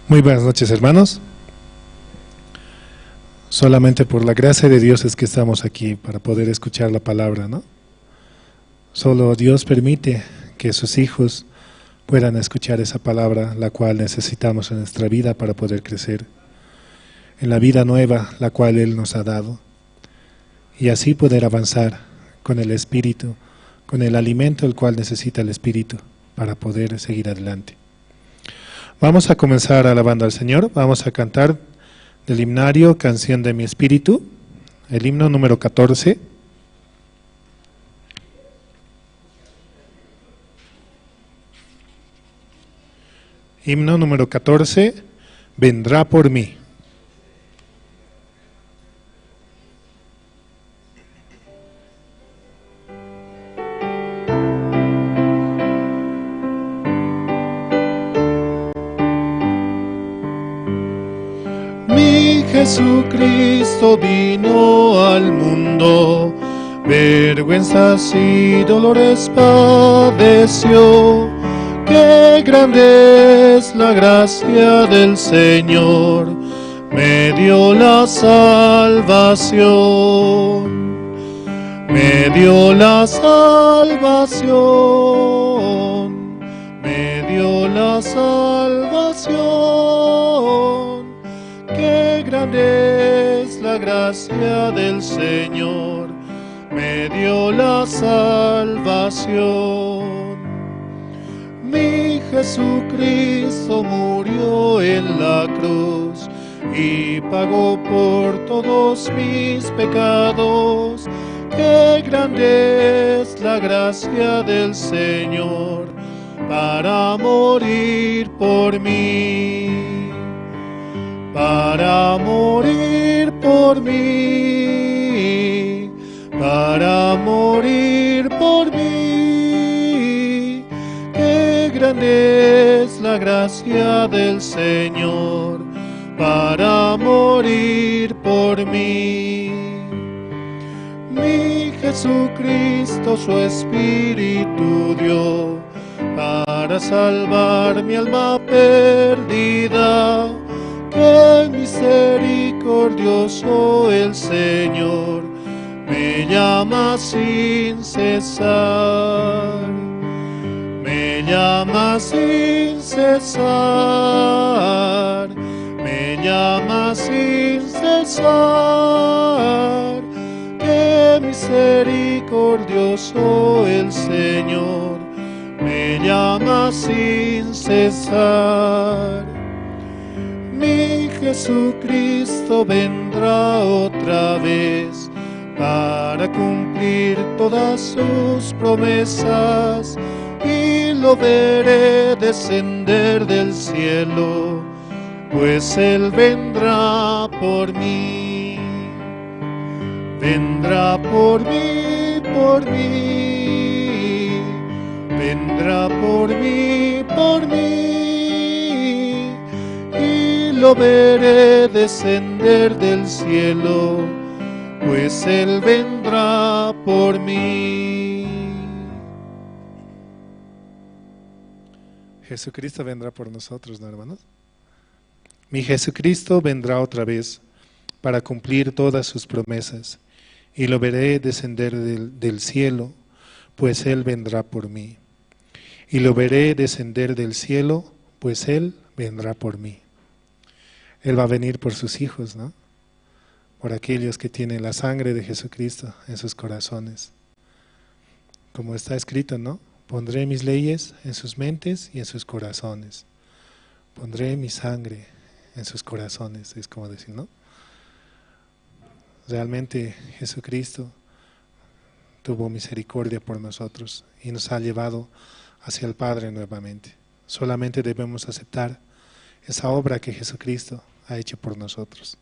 Muy buenas noches, hermanos. Solamente por la gracia de Dios es que estamos aquí para poder escuchar la palabra, ¿no? Solo Dios permite que sus hijos puedan escuchar esa palabra, la cual necesitamos en nuestra vida para poder crecer en la vida nueva, la cual Él nos ha dado, y así poder avanzar con el Espíritu, con el alimento el cual necesita el Espíritu para poder seguir adelante. Vamos a comenzar alabando al Señor. Vamos a cantar del himnario Canción de mi Espíritu, el himno número 14. Himno número 14, Vendrá por mí. Jesucristo vino al mundo, vergüenzas y dolores padeció. Qué grande es la gracia del Señor, me dio la salvación, me dio la salvación, me dio la salvación. Qué grande es la gracia del Señor, me dio la salvación. Mi Jesucristo murió en la cruz y pagó por todos mis pecados. Qué grande es la gracia del Señor para morir por mí, para morir por mí, para morir por mí. Qué grande es la gracia del Señor para morir por mí. Mi Jesucristo su Espíritu dio para salvar mi alma perdida. Qué misericordioso el Señor, me llama sin cesar, me llama sin cesar, me llama sin cesar. Qué misericordioso el Señor, me llama sin cesar. Mi Jesucristo vendrá otra vez para cumplir todas sus promesas, y lo veré descender del cielo, pues Él vendrá por mí, vendrá por mí, por mí, vendrá por mí, por mí. Lo veré descender del cielo, pues Él vendrá por mí. Jesucristo vendrá por nosotros, ¿no, hermanos? Mi Jesucristo vendrá otra vez para cumplir todas sus promesas, y lo veré descender del cielo, pues Él vendrá por mí. Y lo veré descender del cielo, pues Él vendrá por mí. Él va a venir por sus hijos, ¿no? Por aquellos que tienen la sangre de Jesucristo en sus corazones. Como está escrito, ¿no? Pondré mis leyes en sus mentes y en sus corazones. Pondré mi sangre en sus corazones, es como decir, ¿no? Realmente Jesucristo tuvo misericordia por nosotros y nos ha llevado hacia el Padre nuevamente. Solamente debemos aceptar esa obra que Jesucristo ha hecho por nosotros.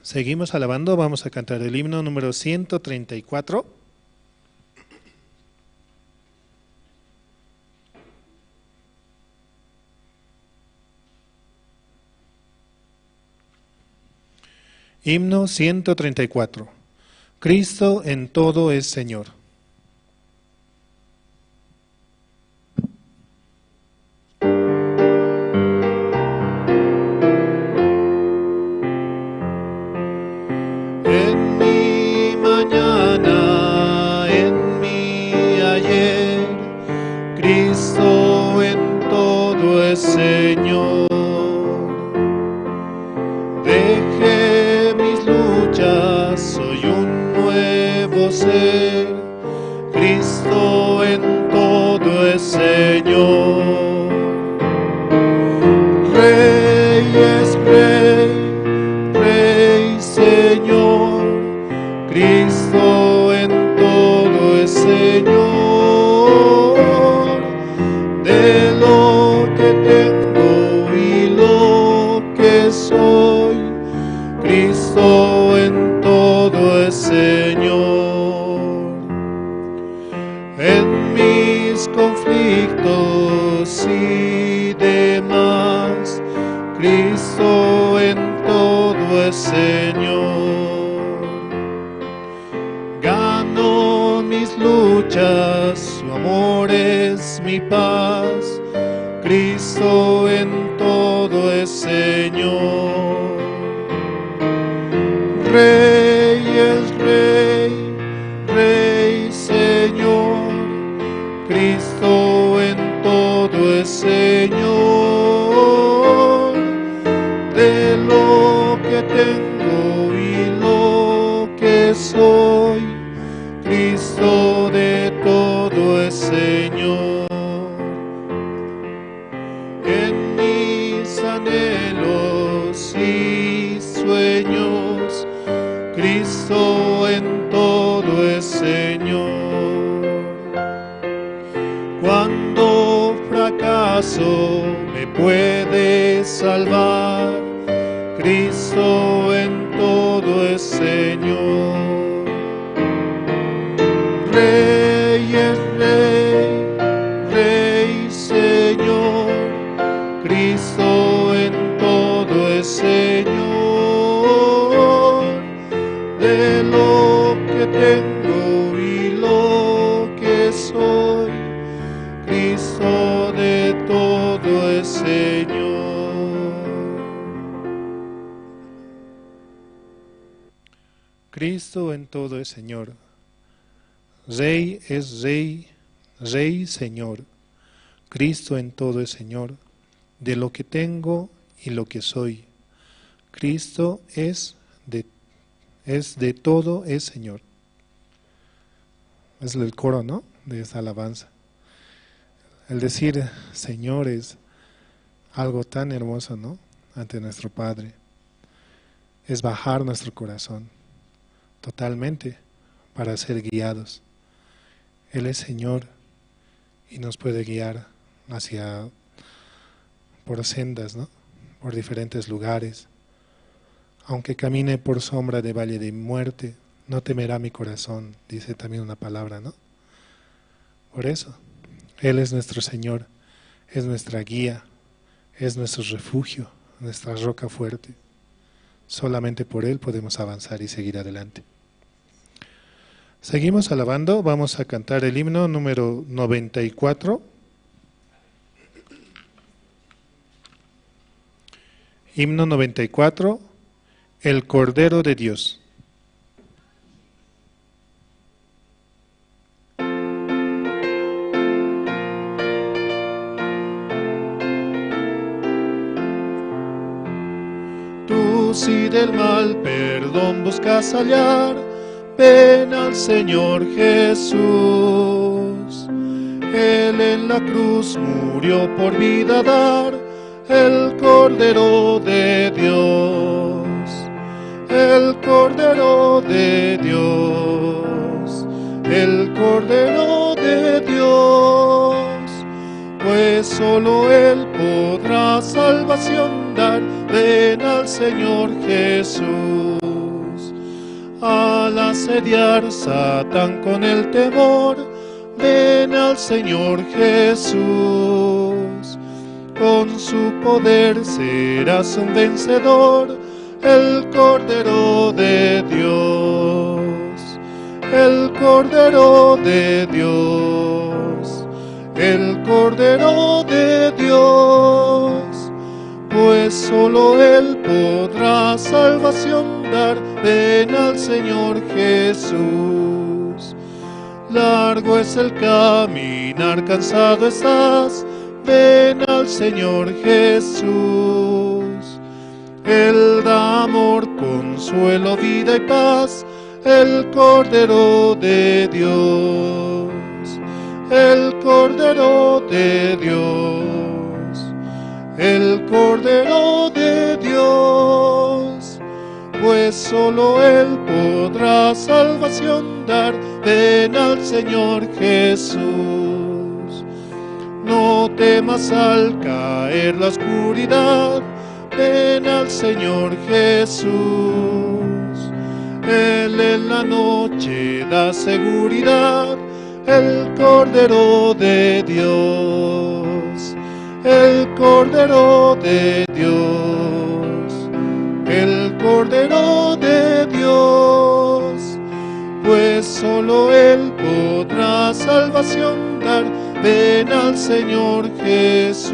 Seguimos alabando, vamos a cantar el himno número 134. Himno 134. Cristo en todo es Señor. es Señor. Dejé mis luchas, soy un nuevo ser, Cristo en todo es Señor. Rey es Rey, Rey Señor, Cristo en todo es Señor. De lo que tengo y lo que soy, Cristo en todo es Señor. En mis conflictos y demás, Cristo en todo es Señor. Gano mis luchas, su amor es mi paz, Cristo en todo es Señor. Rey es Rey, Rey Señor, Cristo en todo es Señor. De lo que tengo y lo que soy, Cristo de todo es Señor. En mis anhelos y sueños, Cristo en todo es Señor. Cuando fracaso me puede salvar, Cristo en todo es Señor. Rey es Rey, Rey Señor, Cristo en todo es Señor. De lo que tengo y lo que soy, Cristo de todo es Señor. Cristo en todo es Señor. Rey es Rey, Rey Señor. Cristo en todo es Señor, de lo que tengo y lo que soy. Cristo es de todo es Señor. Es el coro, ¿no?, de esa alabanza. El decir Señor es algo tan hermoso, ¿no?, ante nuestro Padre. Es bajar nuestro corazón totalmente para ser guiados. Él es Señor y nos puede guiar hacia por sendas, ¿no?, por diferentes lugares. Aunque camine por sombra de valle de muerte, no temerá mi corazón, dice también una palabra, ¿no? Por eso, Él es nuestro Señor, es nuestra guía, es nuestro refugio, nuestra roca fuerte. Solamente por Él podemos avanzar y seguir adelante. Seguimos alabando, vamos a cantar el himno número 94. Himno 94, El Cordero de Dios. Tú si del mal perdón buscas hallar, ven al Señor Jesús. Él en la cruz murió por vida dar, el Cordero de Dios, el Cordero de Dios, el Cordero de Dios, pues solo Él podrá salvación dar. Ven al Señor Jesús. Al asediar Satán con el temor, ven al Señor Jesús. Con su poder serás un vencedor, el Cordero de Dios, el Cordero de Dios, el Cordero de Dios, pues solo Él podrá salvación dar. Ven al Señor Jesús. Largo es el caminar, cansado estás, Ven al Señor Jesús. Él da amor, consuelo, vida y paz, el Cordero de Dios, el Cordero de Dios, el Cordero de Dios, pues solo Él podrá salvación dar. Ven al Señor Jesús. No temas al caer la oscuridad, ven al Señor Jesús. Él en la noche da seguridad, el Cordero de Dios, el Cordero de Dios, el Cordero de Dios, pues solo Él podrá salvación dar. Ven al Señor Jesús.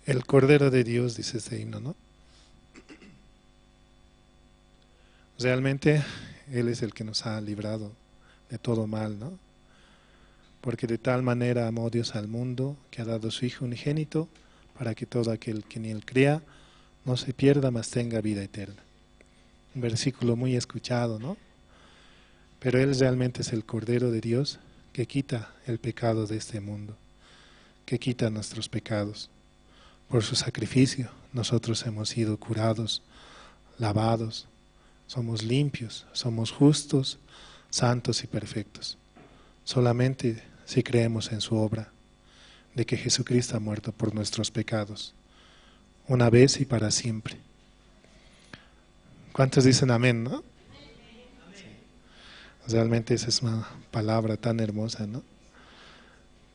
El Cordero de Dios, dice este himno, ¿no? Realmente Él es el que nos ha librado de todo mal, ¿no? Porque de tal manera amó Dios al mundo que ha dado su Hijo unigénito para que todo aquel que en Él crea no se pierda, mas tenga vida eterna. Un versículo muy escuchado, ¿no? Pero Él realmente es el Cordero de Dios que quita el pecado de este mundo, que quita nuestros pecados. Por su sacrificio nosotros hemos sido curados, lavados, somos limpios, somos justos, santos y perfectos. Solamente si creemos en su obra, de que Jesucristo ha muerto por nuestros pecados, una vez y para siempre. ¿Cuántos dicen amén, no? Sí. Realmente esa es una palabra tan hermosa, ¿no?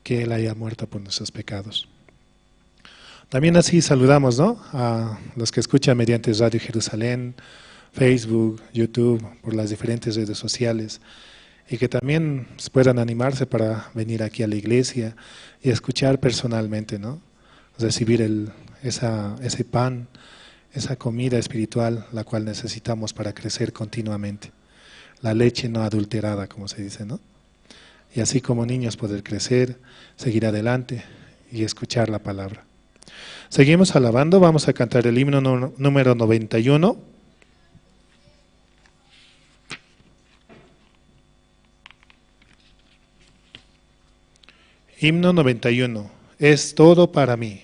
Que Él haya muerto por nuestros pecados. También así saludamos, ¿no?, a los que escuchan mediante Radio Jerusalén, Facebook, YouTube, por las diferentes redes sociales, y que también puedan animarse para venir aquí a la iglesia y escuchar personalmente, ¿no?, recibir ese pan, esa comida espiritual, la cual necesitamos para crecer continuamente. La leche no adulterada, como se dice, ¿no? Y así como niños poder crecer, seguir adelante y escuchar la palabra. Seguimos alabando, vamos a cantar el himno número 91. Himno 91, es todo para mí.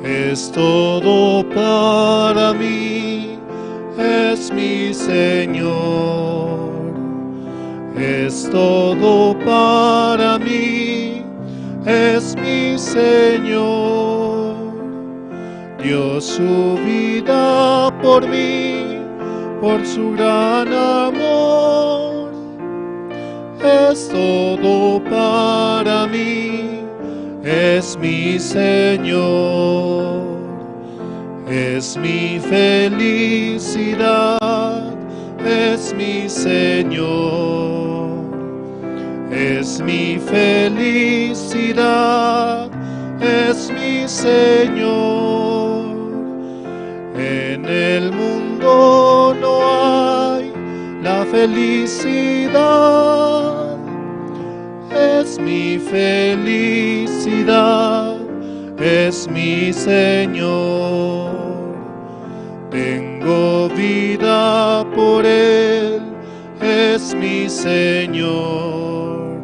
Es todo para mí, es mi Señor. Es todo para mí, es mi Señor. Dio su vida por mí, por su gran amor. Es todo para mí, es mi Señor. Es mi felicidad, es mi Señor. Es mi felicidad, es mi Señor. En el mundo no hay la felicidad. Es mi felicidad, es mi Señor. Tengo vida por Él, es mi Señor.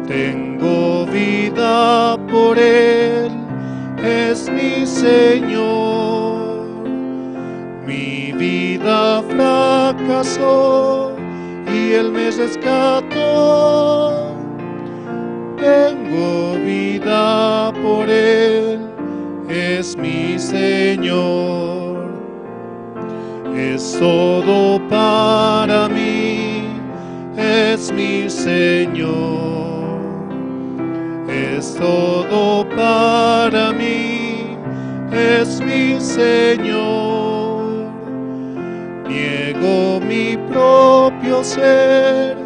Tengo vida por Él, es mi Señor. Mi vida fracasó y Él me rescató. Tengo vida por Él, es mi Señor. Es todo para mí, es mi Señor. Es todo para mí, es mi Señor. Niego mi propio ser,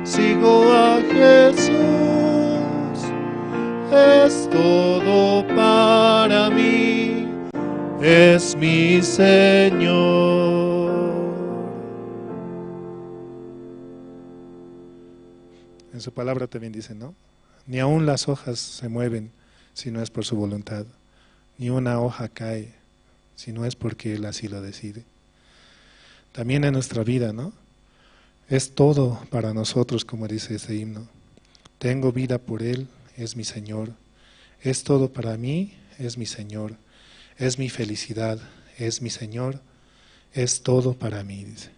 sigo a Jesús. Es todo para mí, es mi Señor. En su palabra también dice, ¿no? Ni aun las hojas se mueven si no es por su voluntad, ni una hoja cae si no es porque Él así lo decide. También en nuestra vida, ¿no? Es todo para nosotros, como dice ese himno. Tengo vida por Él, es mi Señor. Es todo para mí, es mi Señor. Es mi felicidad, es mi Señor. Es todo para mí, dice.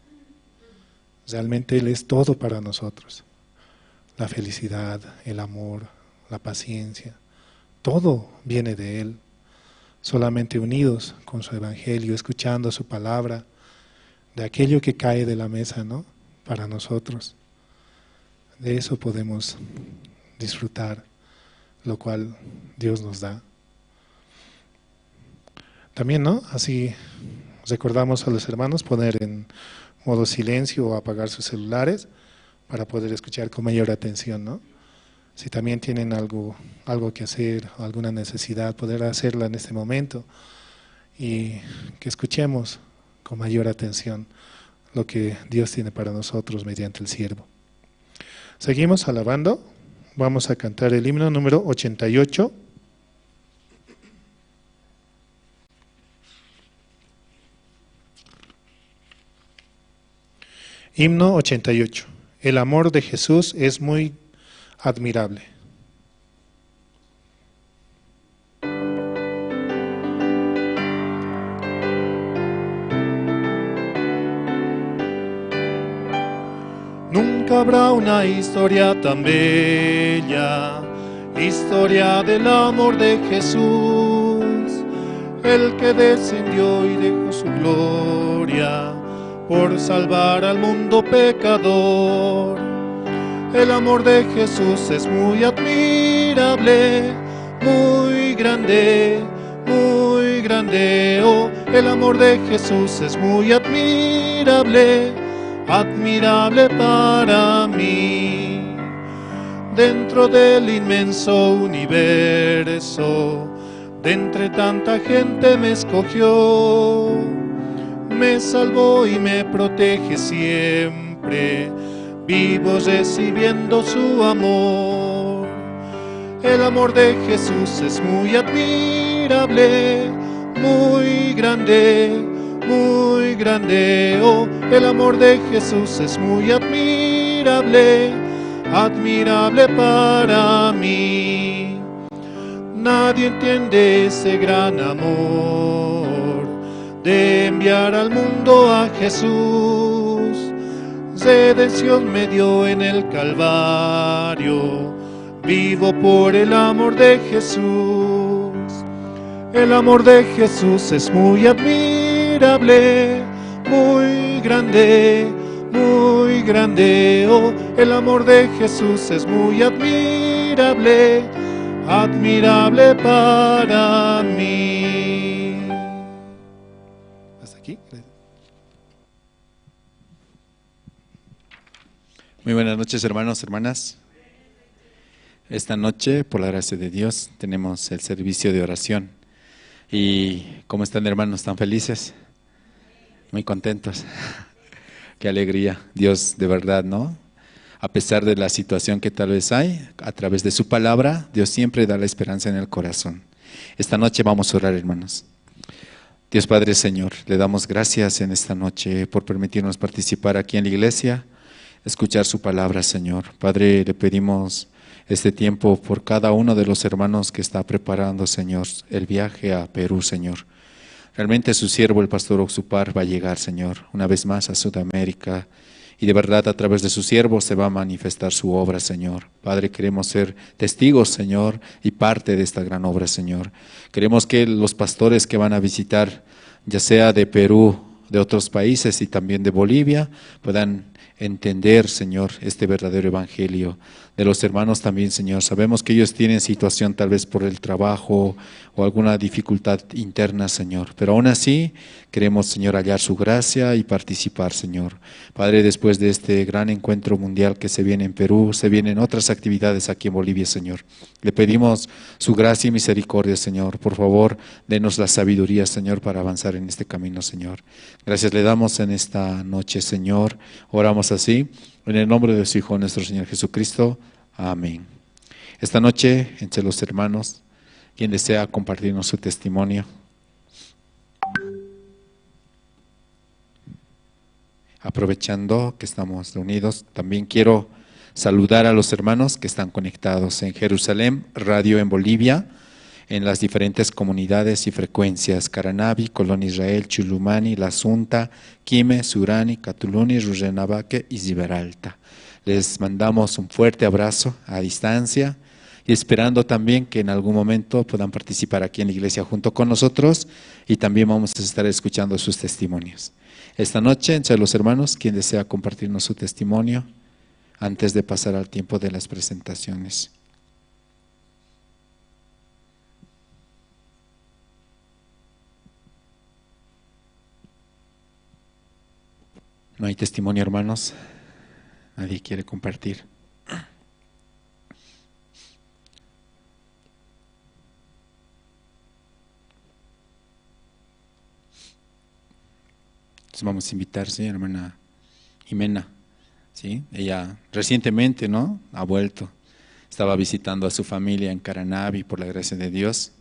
Realmente Él es todo para nosotros. La felicidad, el amor, la paciencia, todo viene de Él. Solamente unidos con su evangelio, escuchando su palabra, de aquello que cae de la mesa, ¿no? Para nosotros. De eso podemos disfrutar, lo cual Dios nos da. También, ¿no? Así recordamos a los hermanos poner en modo silencio o apagar sus celulares para poder escuchar con mayor atención, ¿no? Si también tienen algo que hacer, alguna necesidad, poder hacerla en este momento y que escuchemos con mayor atención lo que Dios tiene para nosotros mediante el siervo. Seguimos alabando. Vamos a cantar el himno número 88. Himno 88. El amor de Jesús es muy admirable. Nunca habrá una historia tan bella, historia del amor de Jesús, el que descendió y dejó su gloria por salvar al mundo pecador. El amor de Jesús es muy admirable, muy grande, muy grande. Oh, el amor de Jesús es muy admirable, admirable para mí. Dentro del inmenso universo, de entre tanta gente me escogió, me salvó y me protege siempre, vivo recibiendo su amor. El amor de Jesús es muy admirable, muy grande, muy grande. Oh, el amor de Jesús es muy admirable, admirable para mí. Nadie entiende ese gran amor de enviar al mundo a Jesús. Redención me dio en el Calvario, vivo por el amor de Jesús. El amor de Jesús es muy admirable, muy grande, muy grande. Oh, el amor de Jesús es muy admirable, admirable para mí. Hasta aquí. Muy buenas noches, hermanos, hermanas. Esta noche, por la gracia de Dios, tenemos el servicio de oración. ¿Y cómo están, hermanos? ¿Están felices? Muy contentos. Qué alegría. Dios, de verdad, ¿no? A pesar de la situación que tal vez hay, a través de su palabra, Dios siempre da la esperanza en el corazón. Esta noche vamos a orar, hermanos. Dios Padre Señor, le damos gracias en esta noche por permitirnos participar aquí en la iglesia, escuchar su palabra, Señor. Padre, le pedimos este tiempo por cada uno de los hermanos que está preparando, Señor, el viaje a Perú, Señor. Realmente su siervo, el pastor Oxupar, va a llegar, Señor, una vez más a Sudamérica. Y de verdad a través de su siervo se va a manifestar su obra, Señor. Padre, queremos ser testigos, Señor, y parte de esta gran obra, Señor. Queremos que los pastores que van a visitar, ya sea de Perú, de otros países y también de Bolivia, puedan entender, Señor, este verdadero evangelio. De los hermanos también, Señor, sabemos que ellos tienen situación tal vez por el trabajo o alguna dificultad interna, Señor, pero aún así queremos, Señor, hallar su gracia y participar, Señor. Padre, después de este gran encuentro mundial que se viene en Perú, se vienen otras actividades aquí en Bolivia, Señor. Le pedimos su gracia y misericordia, Señor. Por favor, denos la sabiduría, Señor, para avanzar en este camino, Señor. Gracias le damos en esta noche, Señor. Oramos así, en el nombre de su Hijo, nuestro Señor Jesucristo. Amén. Esta noche, entre los hermanos, quien desea compartirnos su testimonio. Aprovechando que estamos reunidos, también quiero saludar a los hermanos que están conectados en Jerusalén, Radio en Bolivia, en las diferentes comunidades y frecuencias: Caranavi, Colón Israel, Chulumani, La Asunta, Quime, Surani, Catuluni, Rurrenabaque y Ziberalta. Les mandamos un fuerte abrazo a distancia y esperando también que en algún momento puedan participar aquí en la iglesia junto con nosotros, y también vamos a estar escuchando sus testimonios. Esta noche, entre los hermanos, quien desea compartirnos su testimonio antes de pasar al tiempo de las presentaciones. No hay testimonio, hermanos. Nadie quiere compartir. Entonces vamos a invitar, sí, hermana Jimena, ¿sí? Ella recientemente, ¿no?, ha vuelto. Estaba visitando a su familia en Caranavi, por la gracia de Dios,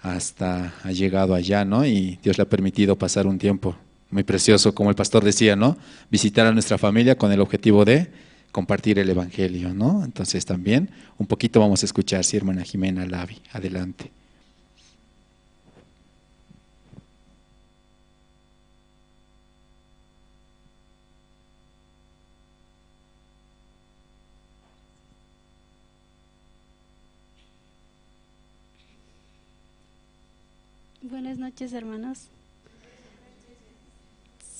hasta ha llegado allá, ¿no? Y Dios le ha permitido pasar un tiempo muy precioso, como el pastor decía, ¿no? Visitar a nuestra familia con el objetivo de compartir el evangelio, ¿no? Entonces también un poquito vamos a escuchar, sí, hermana Jimena Lavi, adelante. Buenas noches, hermanos.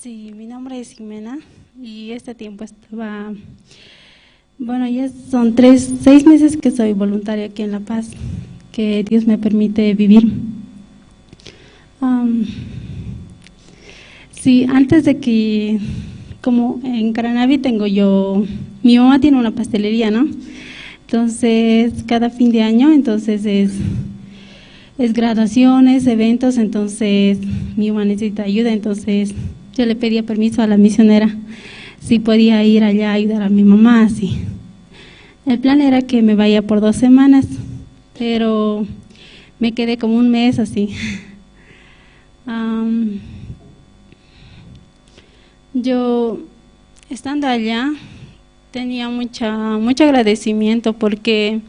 Sí, mi nombre es Jimena y este tiempo estaba, bueno, ya son 6 meses que soy voluntaria aquí en La Paz, que Dios me permite vivir. Sí, antes de que, como en Caranavi tengo yo, mi mamá tiene una pastelería, ¿no? Entonces, cada fin de año, entonces es graduaciones, eventos, entonces mi mamá necesita ayuda, entonces yo le pedía permiso a la misionera si podía ir allá a ayudar a mi mamá, así. El plan era que me vaya por 2 semanas, pero me quedé como un mes así. Yo, estando allá, tenía mucho agradecimiento porque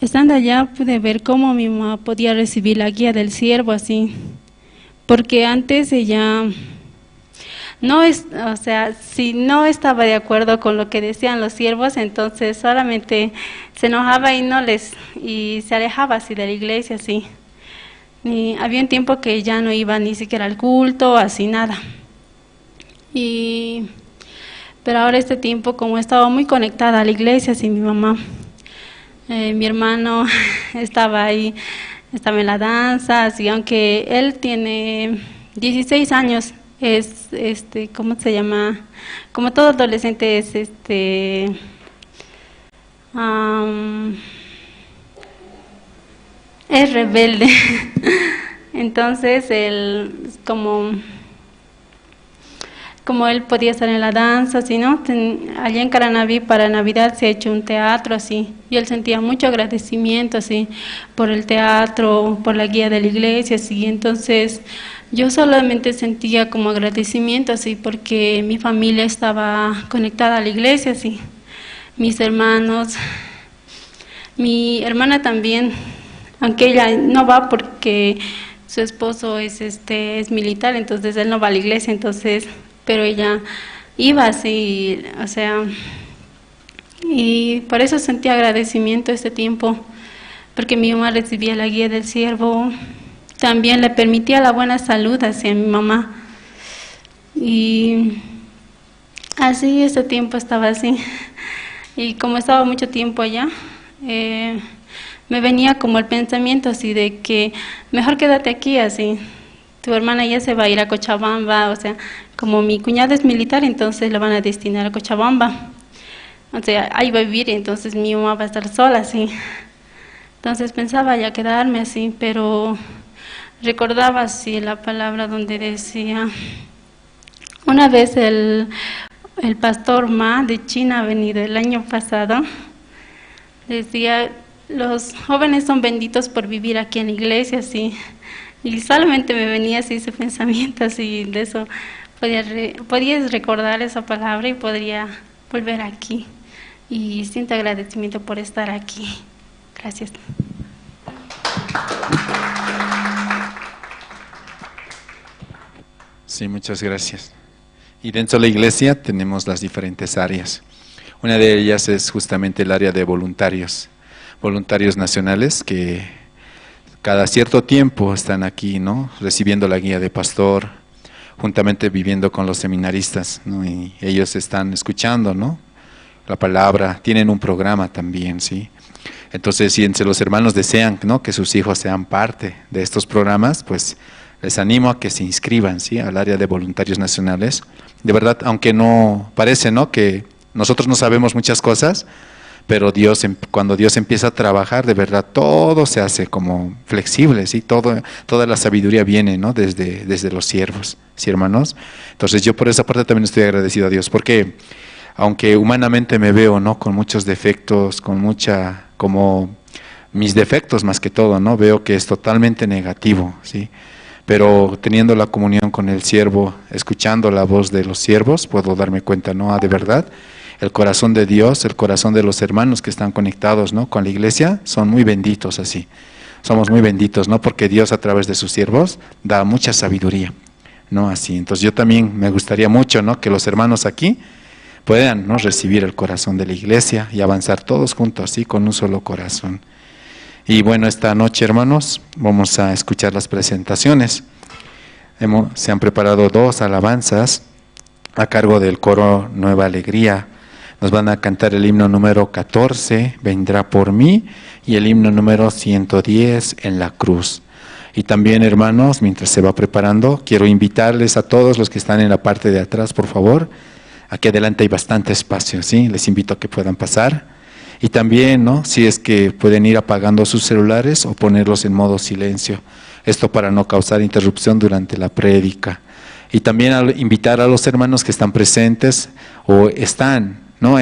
estando allá pude ver cómo mi mamá podía recibir la guía del siervo así, porque antes ella no es, o sea, si no estaba de acuerdo con lo que decían los siervos, entonces solamente se enojaba y no les, y se alejaba así de la iglesia, así. Y había un tiempo que ya no iba ni siquiera al culto, así nada. Y pero ahora este tiempo, como estaba muy conectada a la iglesia, así mi mamá, mi hermano estaba ahí, estaba en la danza, así, aunque él tiene 16 años, es, ¿cómo se llama? Como todo adolescente es, es rebelde. Entonces, él, como él podía estar en la danza, así, ¿no? Allá en Caranavi para Navidad se ha hecho un teatro, así, y él sentía mucho agradecimiento, así, por el teatro, por la guía de la iglesia, así. Entonces, yo solamente sentía como agradecimiento, así, porque mi familia estaba conectada a la iglesia, así, mis hermanos, mi hermana también, aunque ella no va porque su esposo es, es militar, entonces él no va a la iglesia, entonces, pero ella iba así, o sea, y por eso sentí agradecimiento este tiempo, porque mi mamá recibía la guía del siervo, también le permitía la buena salud hacia mi mamá. Y Así ese tiempo estaba así. Y como estaba mucho tiempo allá, me venía como el pensamiento así de que mejor quédate aquí así. Tu hermana ya se va a ir a Cochabamba, o sea, como mi cuñado es militar, entonces lo van a destinar a Cochabamba. O sea, ahí va a vivir, entonces mi mamá va a estar sola así. Entonces pensaba ya quedarme así, pero recordaba así la palabra donde decía, una vez el pastor Ma de China ha venido el año pasado, decía, los jóvenes son benditos por vivir aquí en la iglesia, así. Y solamente me venía así ese pensamiento, así, de eso, podía recordar esa palabra y podría volver aquí. Y siento agradecimiento por estar aquí. Gracias. Sí, muchas gracias. Y dentro de la iglesia tenemos las diferentes áreas. Una de ellas es justamente el área de voluntarios, voluntarios nacionales que cada cierto tiempo están aquí, ¿no? Recibiendo la guía de pastor, juntamente viviendo con los seminaristas, ¿no? Y ellos están escuchando, ¿no? La palabra, tienen un programa también, ¿sí? Entonces, si entre los hermanos desean, ¿no?, que sus hijos sean parte de estos programas, pues les animo a que se inscriban, ¿sí?, al área de voluntarios nacionales. De verdad, aunque no parece, ¿no?, que nosotros no sabemos muchas cosas, pero Dios, cuando Dios empieza a trabajar, de verdad, todo se hace como flexible, ¿sí? Toda la sabiduría viene, ¿no?, desde los siervos, ¿sí, hermanos? Entonces, yo por esa parte también estoy agradecido a Dios, porque aunque humanamente me veo, ¿no?, con muchos defectos, con mucha, como mis defectos más que todo, ¿no?, veo que es totalmente negativo, ¿sí? Pero teniendo la comunión con el siervo, escuchando la voz de los siervos, puedo darme cuenta, ¿no?, de verdad, el corazón de Dios, el corazón de los hermanos que están conectados, ¿no?, con la iglesia, son muy benditos así. Somos muy benditos, ¿no?, porque Dios a través de sus siervos da mucha sabiduría, ¿no?, así. Entonces yo también me gustaría mucho, ¿no?, que los hermanos aquí puedan, ¿no?, recibir el corazón de la iglesia y avanzar todos juntos, así, con un solo corazón. Y bueno, esta noche, hermanos, vamos a escuchar las presentaciones. Se han preparado dos alabanzas a cargo del coro Nueva Alegría. Nos van a cantar el himno número 14, Vendrá por mí, y el himno número 110, En la Cruz. Y también, hermanos, mientras se va preparando, quiero invitarles a todos los que están en la parte de atrás, por favor. Aquí adelante hay bastante espacio, ¿sí? Les invito a que puedan pasar. Y también, ¿no?, si es que pueden ir apagando sus celulares o ponerlos en modo silencio. Esto para no causar interrupción durante la prédica. Y también invitar a los hermanos que están presentes o están, ¿no?,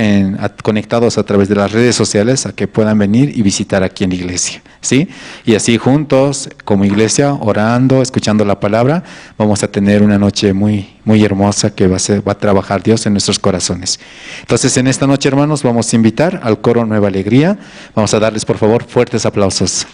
conectados a través de las redes sociales a que puedan venir y visitar aquí en la iglesia, ¿sí? Y así juntos, como iglesia, orando, escuchando la palabra, vamos a tener una noche muy, muy hermosa que va a trabajar Dios en nuestros corazones. Entonces, en esta noche, hermanos, vamos a invitar al coro Nueva Alegría. Vamos a darles, por favor, fuertes aplausos.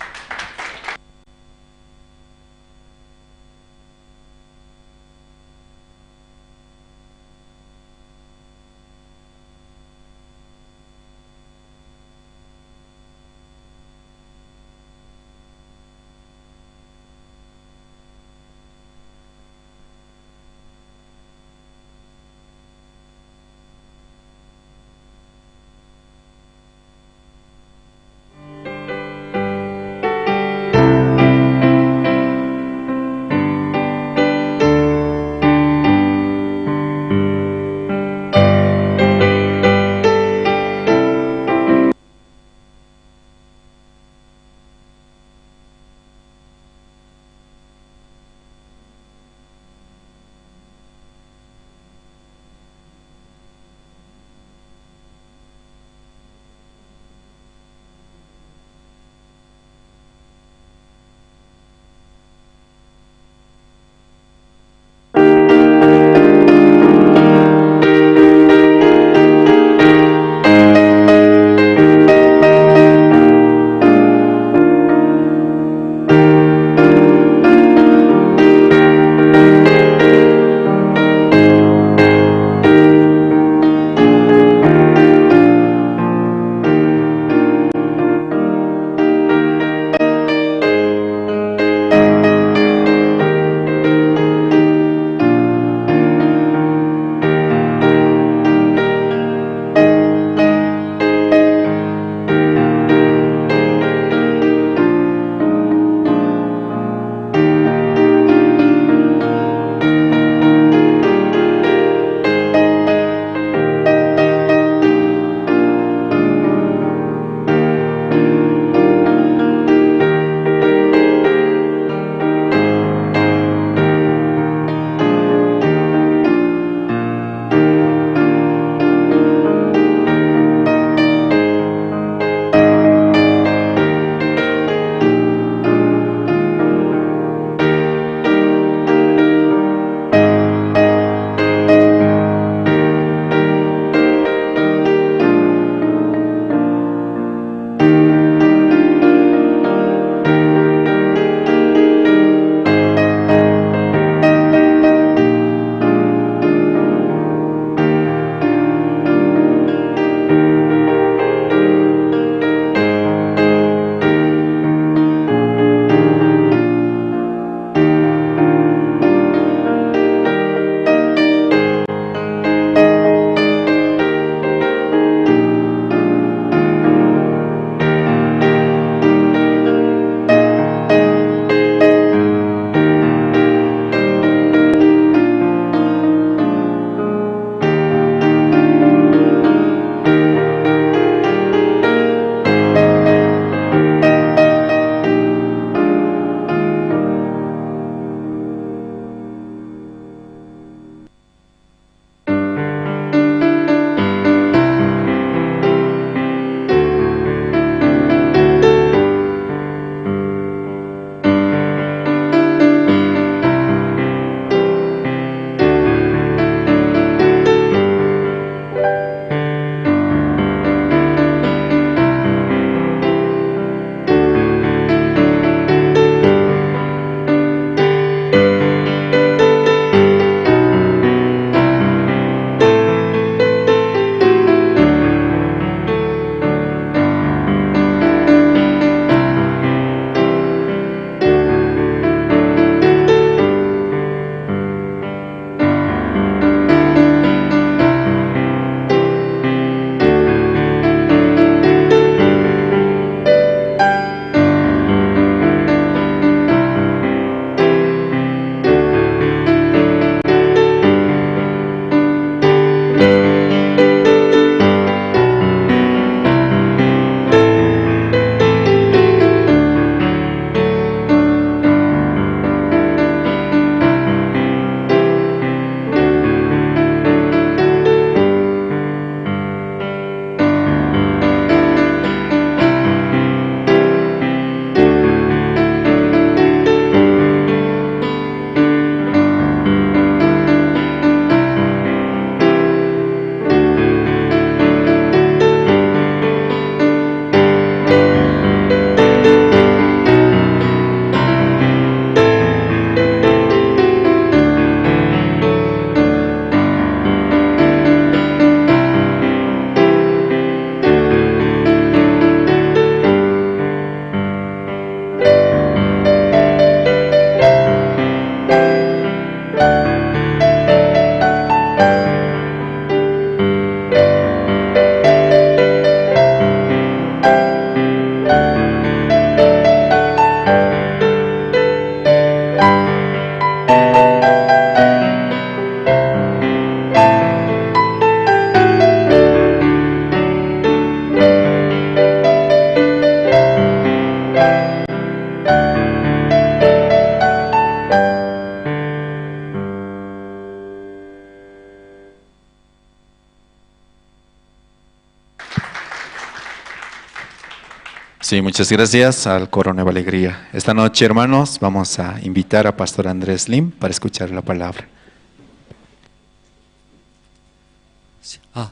Sí, muchas gracias al Coro Nueva Alegría. Esta noche, hermanos, vamos a invitar a Pastor Andrés Lim para escuchar la palabra.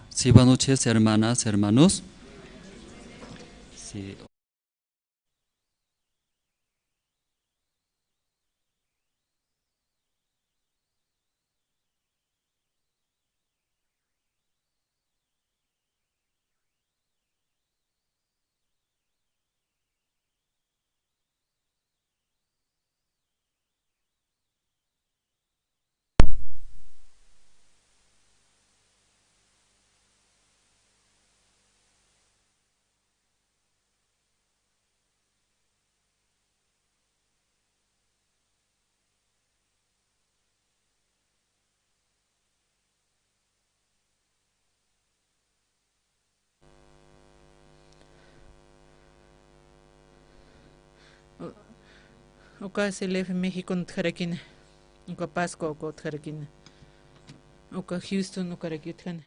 Sí, buenas noches, hermanas, hermanos. Sí. Oka CLF México Tjarakina, Oka Pascua Oka Tjarakina, Oka Houston Oka Rakiutjana.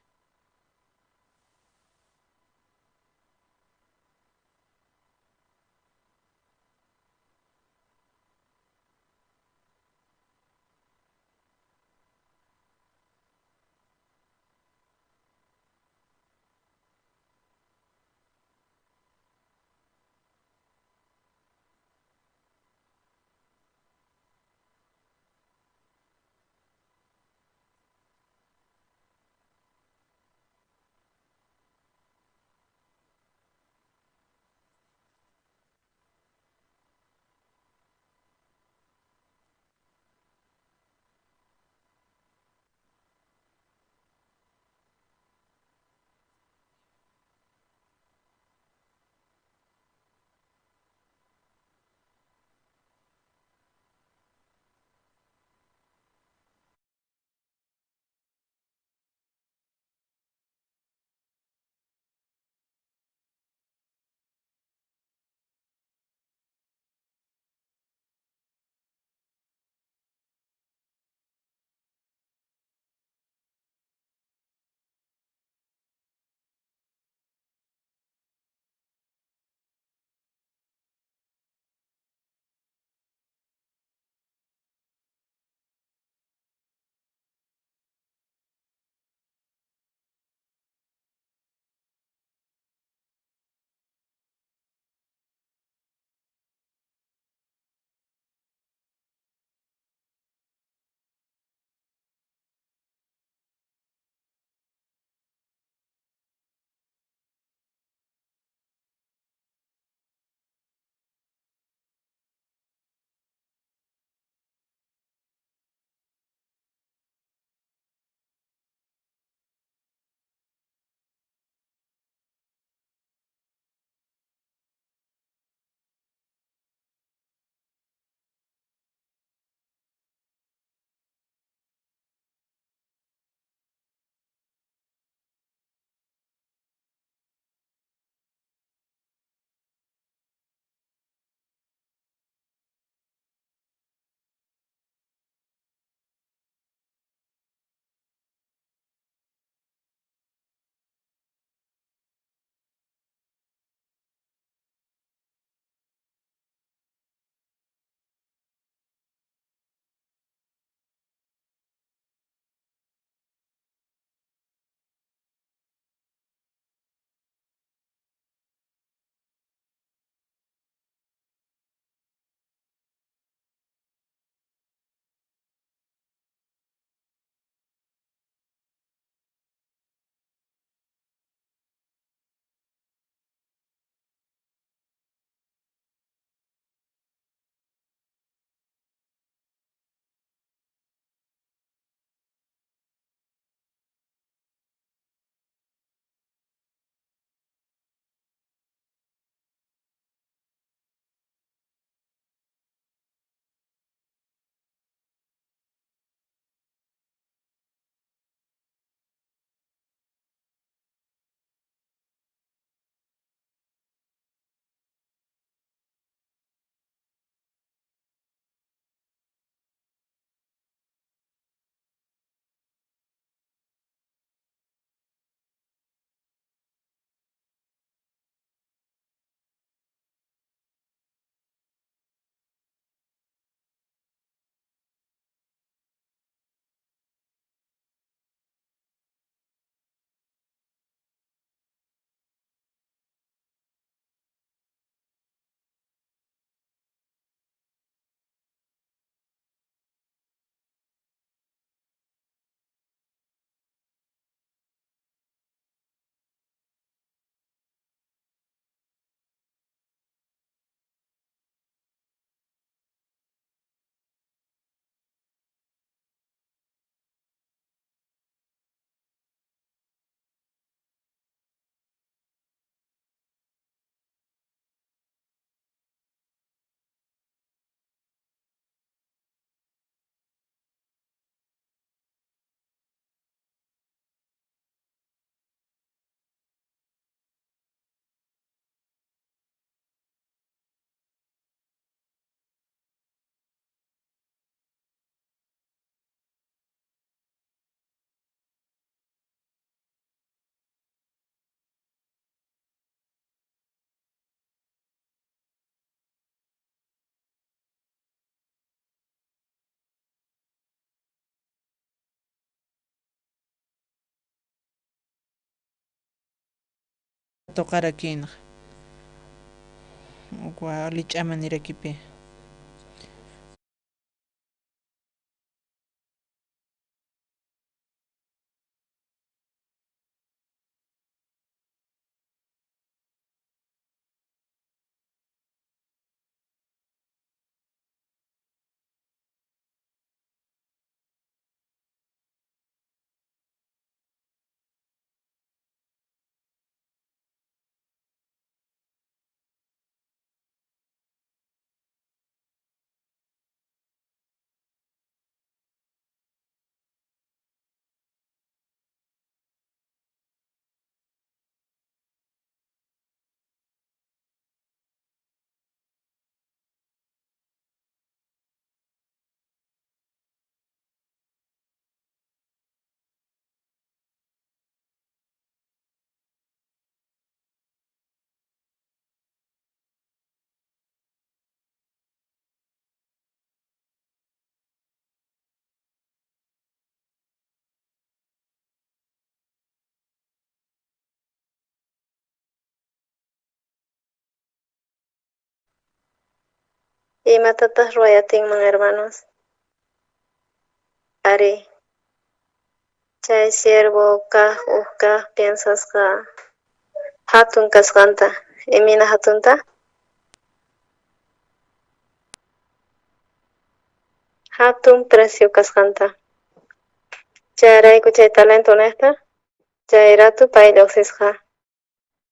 Toqarakinqa lich'aman nirakipi. Imatataq ruway atinman, hermanos? Ari, chay siervo kaj uj kaj piensasqa hatun kasqanta. Imina hatunta? Hatun precio kasqanta. Chayrayku chay talento nejta, chay ratu pay lluqsisqa.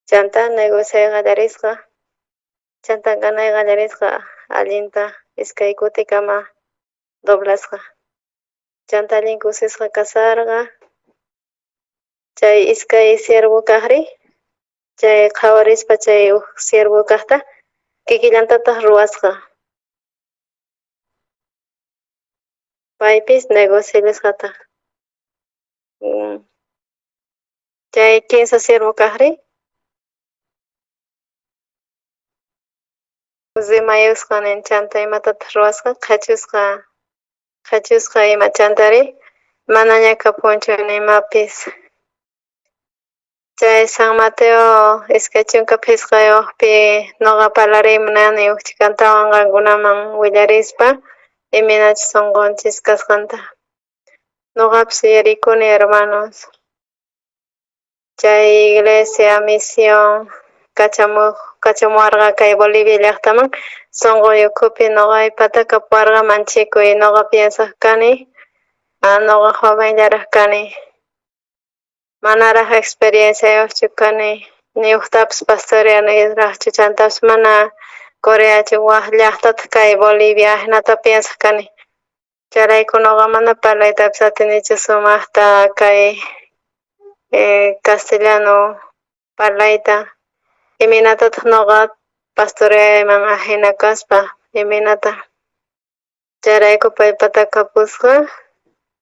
Chanta negociay qallarisqa. Chanta ganay qallarisqa allinta iskay kutikama doblasqa. Chanta allin kusisqa kasarqa. Chay iskay siervo kaqri, chay qhawarispa chay uj siervo kaqta kikillantataq ruwasqa. Paypis negocialisqataq. Chay kinsa siervo kaqri, rimayusqa nin chanta imatataq ruwasqa, qhachusqa ima chantari manaña kapunchu nimapis. Chay San Mateo 25-pi noqa parlariy munani uj chhikantawan qankunaman willarispa imaynachus sunqunchis kasqanta. Noqapis yuyarikuni, hermanos, chay iglesia misión kachamuwarqa kay Bolivia llaqtaman sunquy ukhupi noqaypata kapuwarqa manchikuy noqa piensaq kani, noqa jovenllaraq kani, manaraq experienciayuqchu kani, ni ujtapis pastoreaniraqchu chantapis mana Coreachu waj llaqtataq kay Bolivia ajinata piensaq kani. Chayrayku noqa mana parlaytapis atinichu sumaqta kay castellano parlayta. Imaynatataq noqa pastoreayman ajina kaspa, imaynata. Chayrayku paypata kapusqa,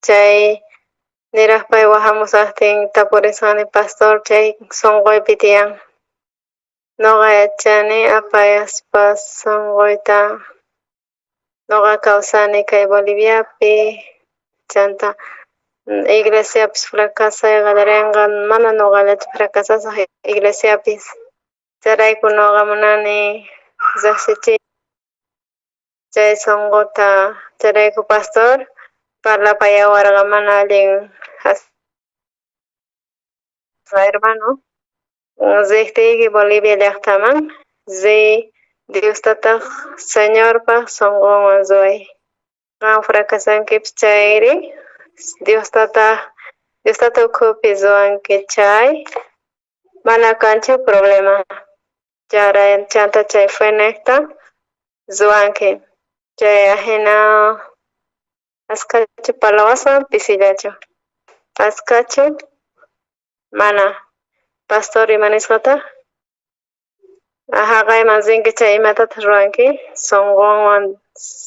chay niraq pay wajamusaqtin tapurisqani pastor chay sunquypi tiyan. Noqa yachani apayaspa sunquyta noqa kawsani kay Boliviapi, chanta iglesiapis fracasay qallarinqa, mana noqallachu fracasasaq iglesiapis. Chayrayku noqa munani riqsichiy chay sunquta, chayrayku pastor parlapayawarqa mana allin hermano. Riqtiyki Bolivia llaqtaman, riy Diostataq Señorpaq sunqunwan ruway. Qan fracasankipis chayri, Diostata ukhupi ruwanki chay, mana kanchu problema. Chanta chay fe nejta ruwanki. Chay ajina askachu parlawaswan pisillachu. Askachu mana pastor imanisqata jaqayman rinki chay imatataq ruwanki sunqunwan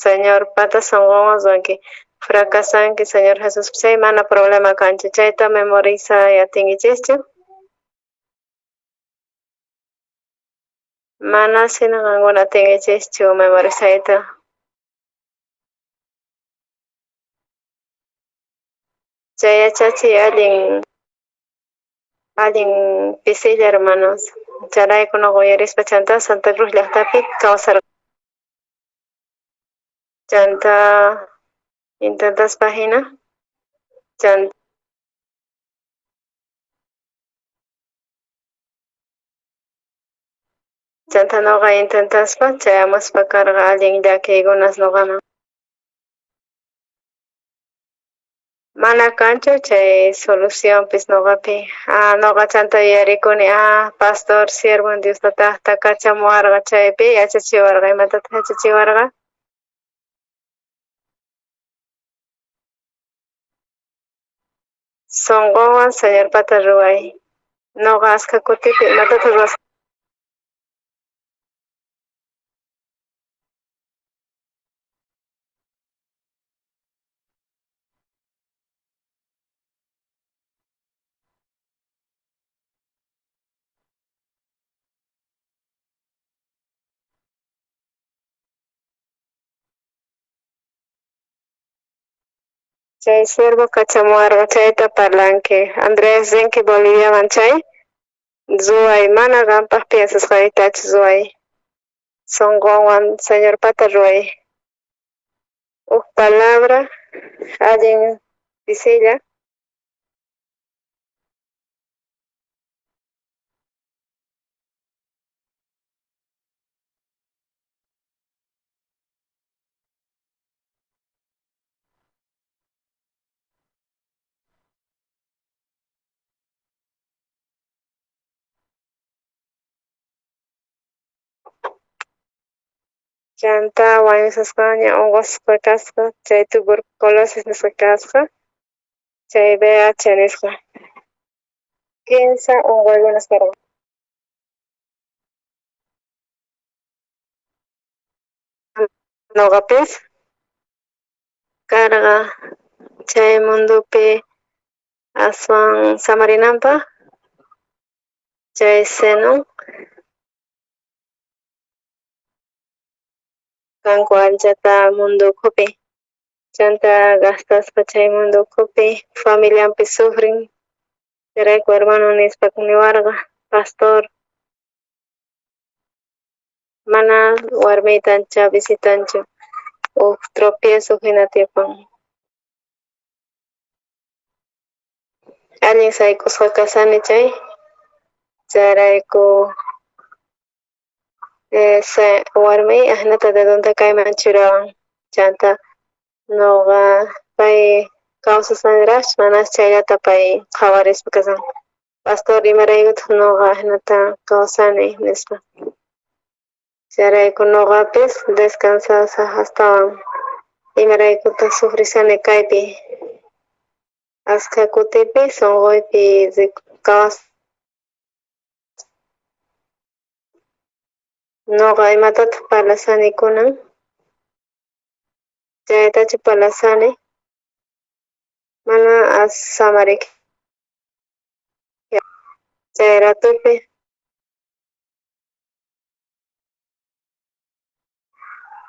Señorpata sunqunwan ruwanki. Fracasanki Señor Jesús chay mana problema kanchu chayta memorizay atinkichischu. Mana sina qankuna atinkichischu memorizayta. Chay yachachiy allin pisilla, hermanos. Chayrayku noqa uyarispa chanta Santa Cruz llajtapi kawsarqa. Chanta intentaspa jina chanta noqa intentaspa chayamuspa karqa allin llakiykunas noqaman. Mana kanchu chay solucionpis noqapi. Noqa chanta yuyarikuni, pastor siervo Dios tataqta kachamuwarqa chaypi yachachiwarqa, imatataq yachachiwarqa? Sonqowan Señorpata ruway. Noqa askha kutipi imatataq ruwasqa? Chay siervo kachamuwarqa chayta parlanki. Andrés rinki Boliviaman chay ruway, mana qampaj piensasqaytachu ruway. Sonqonwan Señorpata ruway. Uj palabra allin pisilla. Chanta wañusqaña unqusqa kasqa, chay tuberculosis nisqa kasqa, chay VIH nisqa. Kinsa unquykunas karqa. Noqapis karqa chay mundopi aswan samarinanpaj chay seno kanku anchata mundo ukhupi. Chanta gastaspa chay mundo ukhupi familianpi sufrin. Chayrayku hermano nispa niwarqa pastor mana warmiyta ancha visitanchu uj tropiezo hina tiyapan. Allin sayk'usqa kasani chay chayrayku warmiy ajinata dedonta kayman churawan chanta noqa pay kawsasanraj manas chayllata pay qhawarispa kasan. Pastor imaraykutaq noqa ajinata kawsani nispa. Chayrayku noqapis descansasaj astawan imaraykutaq sufrisani kaypi. Askha kutipi sonqoypi kawas noqa imatataq parlasani kunan chaytachu parlasani mana as samarik chay ratupi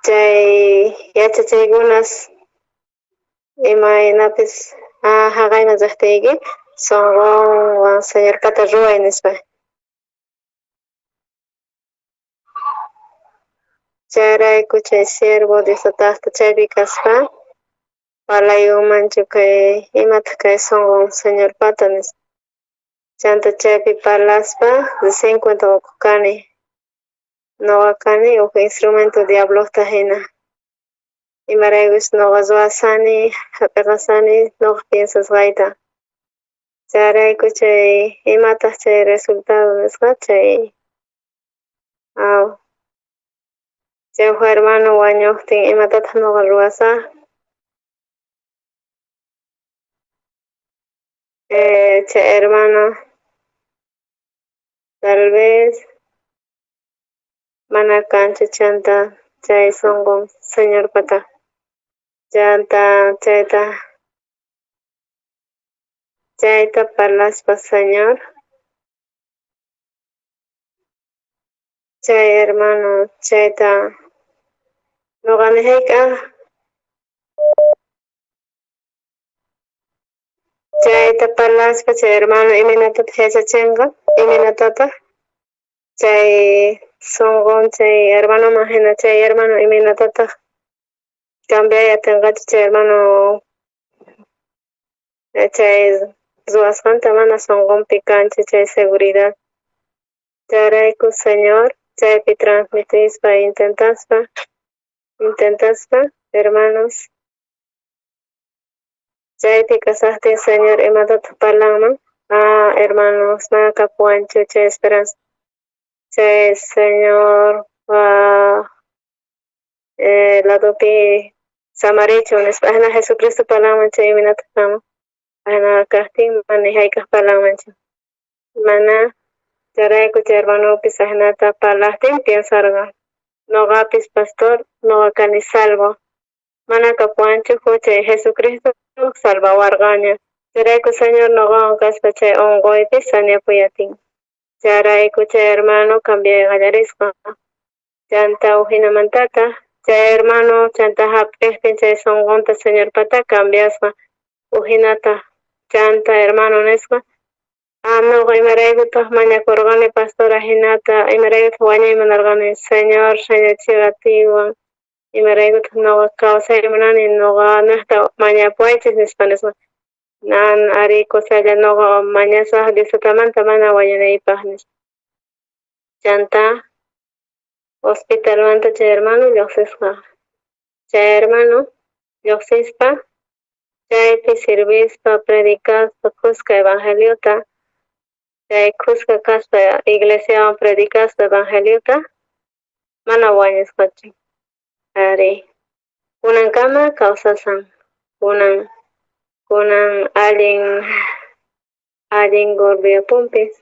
chay yachachaykunas imaynapis jaqayman riqtiyki sonqonwan Señorpata ruway nispa. Chayrayku chay siervo Dios tataqta chaypi kaspa parlayunmanchu kay imataq kay sonqon Señorpata nispa. Chanta chaypi parlaspa recién cuenta uqu kani. Noqa kani uj instrumento diablojta hina. Imaraykus noqa ruwasani, hap'iqasani noqa piensasqayta. Chayrayku chay imataq chay resultado nisqa chay chay uj hermano wañuqtin imatataq noqa ruwasaj. Chay hermano tal vez mana kanchu chanta chay sonqon Señorpata. Chanta chayta parlaspa Señor chay hermano chayta noqa ni hayk'aj chayta parlaspa chay hermano imaynatataq yachachinqa imaynatataq. Chay sonqon chay hermanoman hina chay hermano imaynatataq cambiay atinqachu chay hermano chay ruwasqanta mana sonqonpi kanchu chay seguridad. Chayrayku Señor chaypi transmitispa intentaspa hermanos chaypi kasaqtin Señor imatataq parlanman hermanos mana kapuwanchu chay esperanza chay Señor ladopi samarichu nispa ajina Jesucristo parlanman chay imaynataq kanman ajina kaqtin mana hayk'aq parlanmanchu mana chayrayku chay hermanopis ajinata parlaqtin piensarqa noqapis pastor noqa kani salvo mana kapuwanchu chay Jesucristo salvawarqaña chayrayku Señor noqawan kaspa chay unquypi sañapuyatin chayrayku chay hermano cambiay qallarisqa chanta ujinamantataq chay hermano chanta hap'iqtin chay sunqunta Señorpata cambiasqa ujinata chanta hermano nisqa noqa imaraykutaq mañakurqani pastor ajinata imaraykutaq wañuyman narqani Señor sañachiwatiwan imaraykutaq noqa kawsay munani noqa naqta mañapuwaychis nispa nisqa nan ari kusalla noqa mañasaq Diostatamanta mana wañunaypaq nispa chanta hospitalmanta chay hermano lluqsisqa chay hermano lluqsispa chaypi sirvispa predicaspa kuska evangeliota chay kuska kaspa iglesiawan predicaspa evangeliota mana wañusqachu ari kunankama kawsasan kunan allin gordiapunpis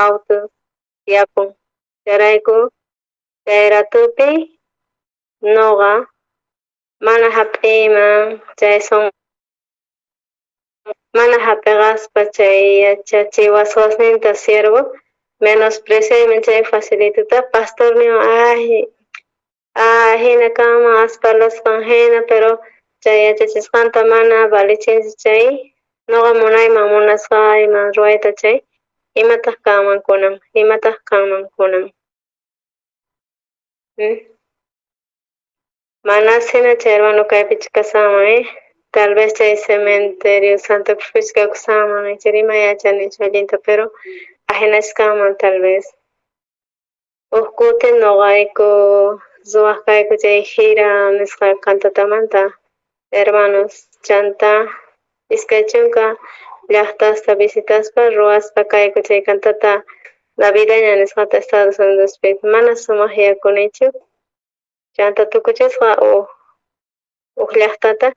autos yapun chayrayku chay ratupi noqa mana hap'iyman chay mana hap'iqaspa chay yachachiwasqasninta siervo menospreciayman chay facilituta pastor niwan ay hina kanman asparlasqan hina pero chay yachachisqanta mana valichinchu chay noqa munayman munasqayman ruwayta chay imataq kanman kunan imataq kanman kunan manas hina chay hermano kaypichu kasanman tal vez chay cementerio Santa Cruz kawsanman ichari ima yachanichu allinta pero ajinachu kanman tal vez uj kuti noqayku ruwaq kayku chay gira nisqa kantatamanta hermanos chanta iskay chunka llaqtasta visitaspa ruwaspa kayku chay cantata navideña nisqata Estados Unidospi mana sumaq yakunichu chanta tukuchisqa uj llaqtata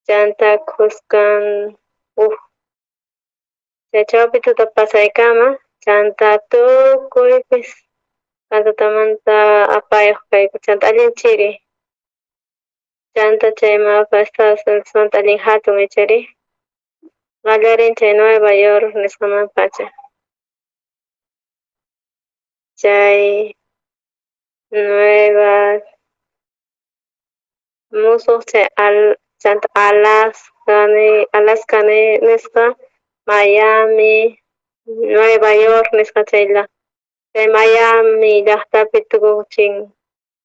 chanta kuskan uj chay chawpi tuta pasaykama chanta tukuypis kantatamanta apayuq kayku chanta allin chiri chanta chay mapa Estados Unidosmanta allin hatun ichari qallarin chay Nueva York nisqaman pacha chay Nueva musuq chay chanta Alaska nisqa Miami Nueva York nisqa chay chay Miami llaqtapi tukuchin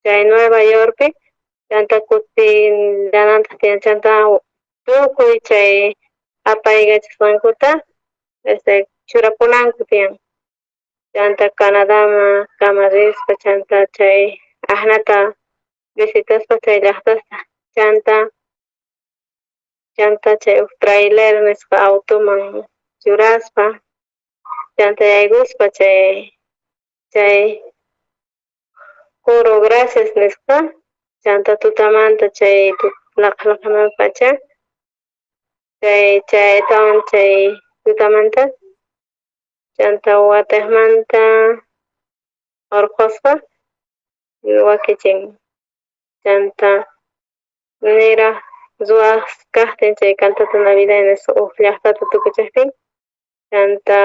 chay Nueva Yorkpi chanta kutillanantaq tiyan chanta tukuy chay apaykachasqankuta churapunanku tiyan chanta Canadaman kama rispa chanta chay ajnata visitaspa chay llaqtasta chanta chay uj trailer nisqa automan churaspa chanta yaykuspa chay coro gracias nisqa chanta tutamanta chay laqhalaqhaman pacha chay chaytawan chay tutamanta chanta watejmanta urqhuspa wakichin chanta niraj ruwaq kaqtin chay cantata navideña nisqa uj llaqtata tukuchaqtin chanta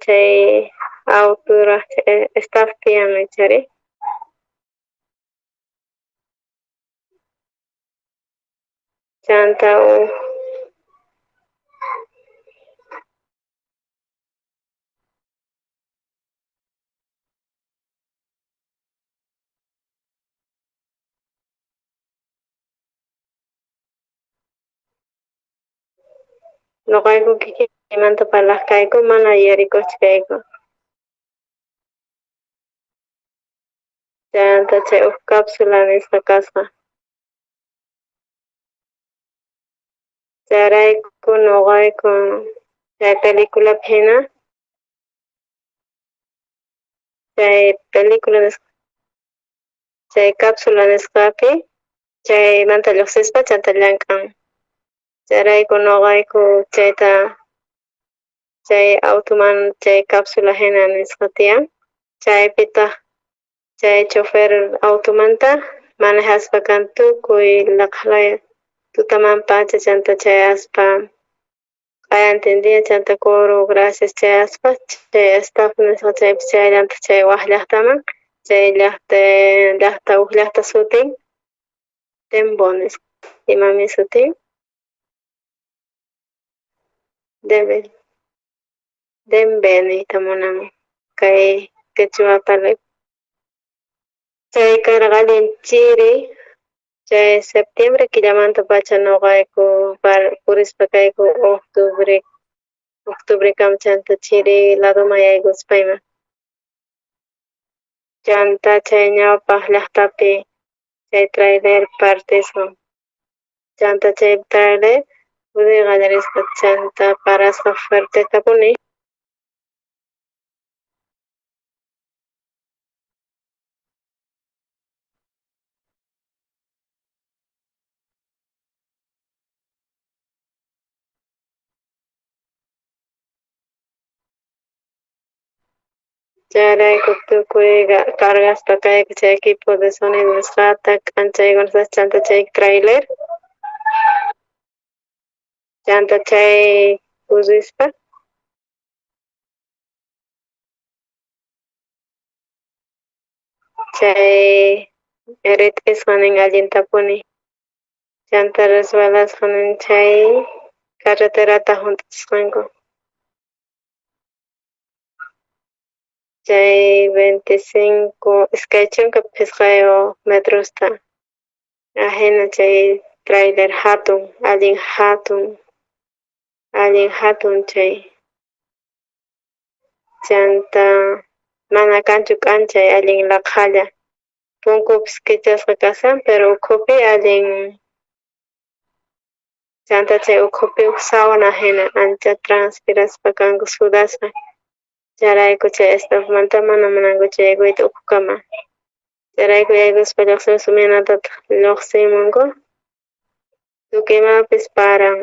chay autoraj staff tiyan ichari chanta uj Noqayku kikiymanta parlaq kayku mana yuyarikuqchu kayku. Chanta chay huk cápsula nisqa kasqa. Chayrayku noqayku chay peliculapi hina chay película nisqa chay cápsula nisqapi chaymanta lluqsispa chanta llank'an. Chayrayku noqayku chayta chay automan chay cápsula hina nisqa tiyan chaypitaq chay chofer automanta manejaspa kan tukuy laqhalaya tutaman pacha chanta chayaspa q'ayantin día chanta coro gracias chayaspa chay staff nisqa chaypi chayallantaq chay waj llaqtaman chay llaqta llaqta huk llaqta sutin Tembo nisqa imami sutin Debe Dembe niyta munan kay quechua parlay chay karqa allin chiri chay septiembre killamanta pacha noqayku purispa kayku octubre octubrekama chanta chiri ladoman yaykuspa ima chanta chay ñawpaq llaqtapi chay trailer partisqa chanta chay trailer puriy qallarisqa chanta parasqa fuertetapuni. Chayrayku tukuy cargaspa kayku chay equipo de sonido nisqata k'anchaykunata chanta chay trailer chanta chay purispa chay rit'isqa nin allintapuni chanta resbalasqa nin chay carreterata hunt'achisqanku chay 25 25 metrosta ajina chay trailer hatun allin hatun allin hatun chay chanta mana kanchu k'anchay allin laqhalla punkupis kichasqa kashan pero ukhupi allin chanta chay ukhupi huk sauna hina ancha transpiraspa kanku sudaspa chayrayku chay staffmanta mana munankuchu yaykuyta ukhukama chayrayku yaykuspa lluqsimuspa imaynatataq lluqsimunku tukuy imapis paran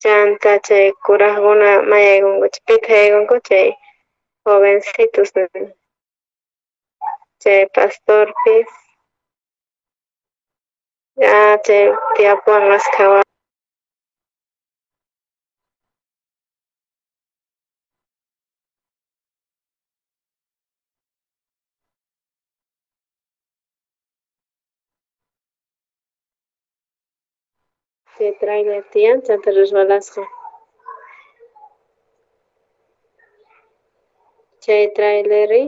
chanta chay kuraqkuna mayaykunkuchu pitaq yaykunku chay jovencitos chay pastorpis chay tiyapuwan askha chay trailer tiyan chanta resbalasqa chay traileri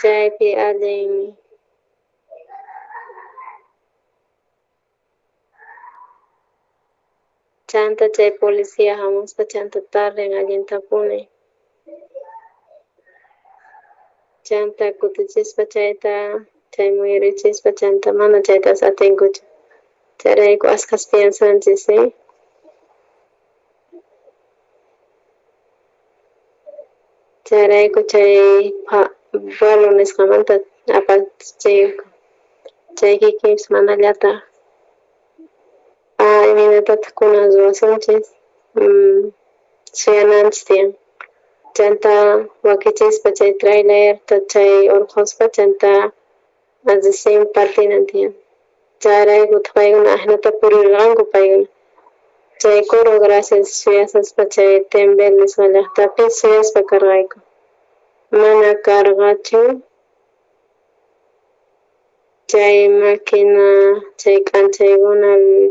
chaypi allin chanta chay policía hamuspa chanta tarden allintapuni chanta kutichispa chayta chay muyurichispa chanta mana chaytas atinkuchu chayrayku askhas piensanchis chayrayku chay vuelo nisqamanta apachinku chay kikinpis manallataq imaynatataq kunan ruwasunchis suyananchis tiyan chanta wakichispa chay trailerta chay urqhuspa chanta recién partinan tiyan chayraykutaq paykuna ajinata purirqanku paykuna chay coro gracias suyasaspa chay Tembel nisqa llaqtapi suyaspa karqayku mana karqachu chay máquina chay k'anchaykuna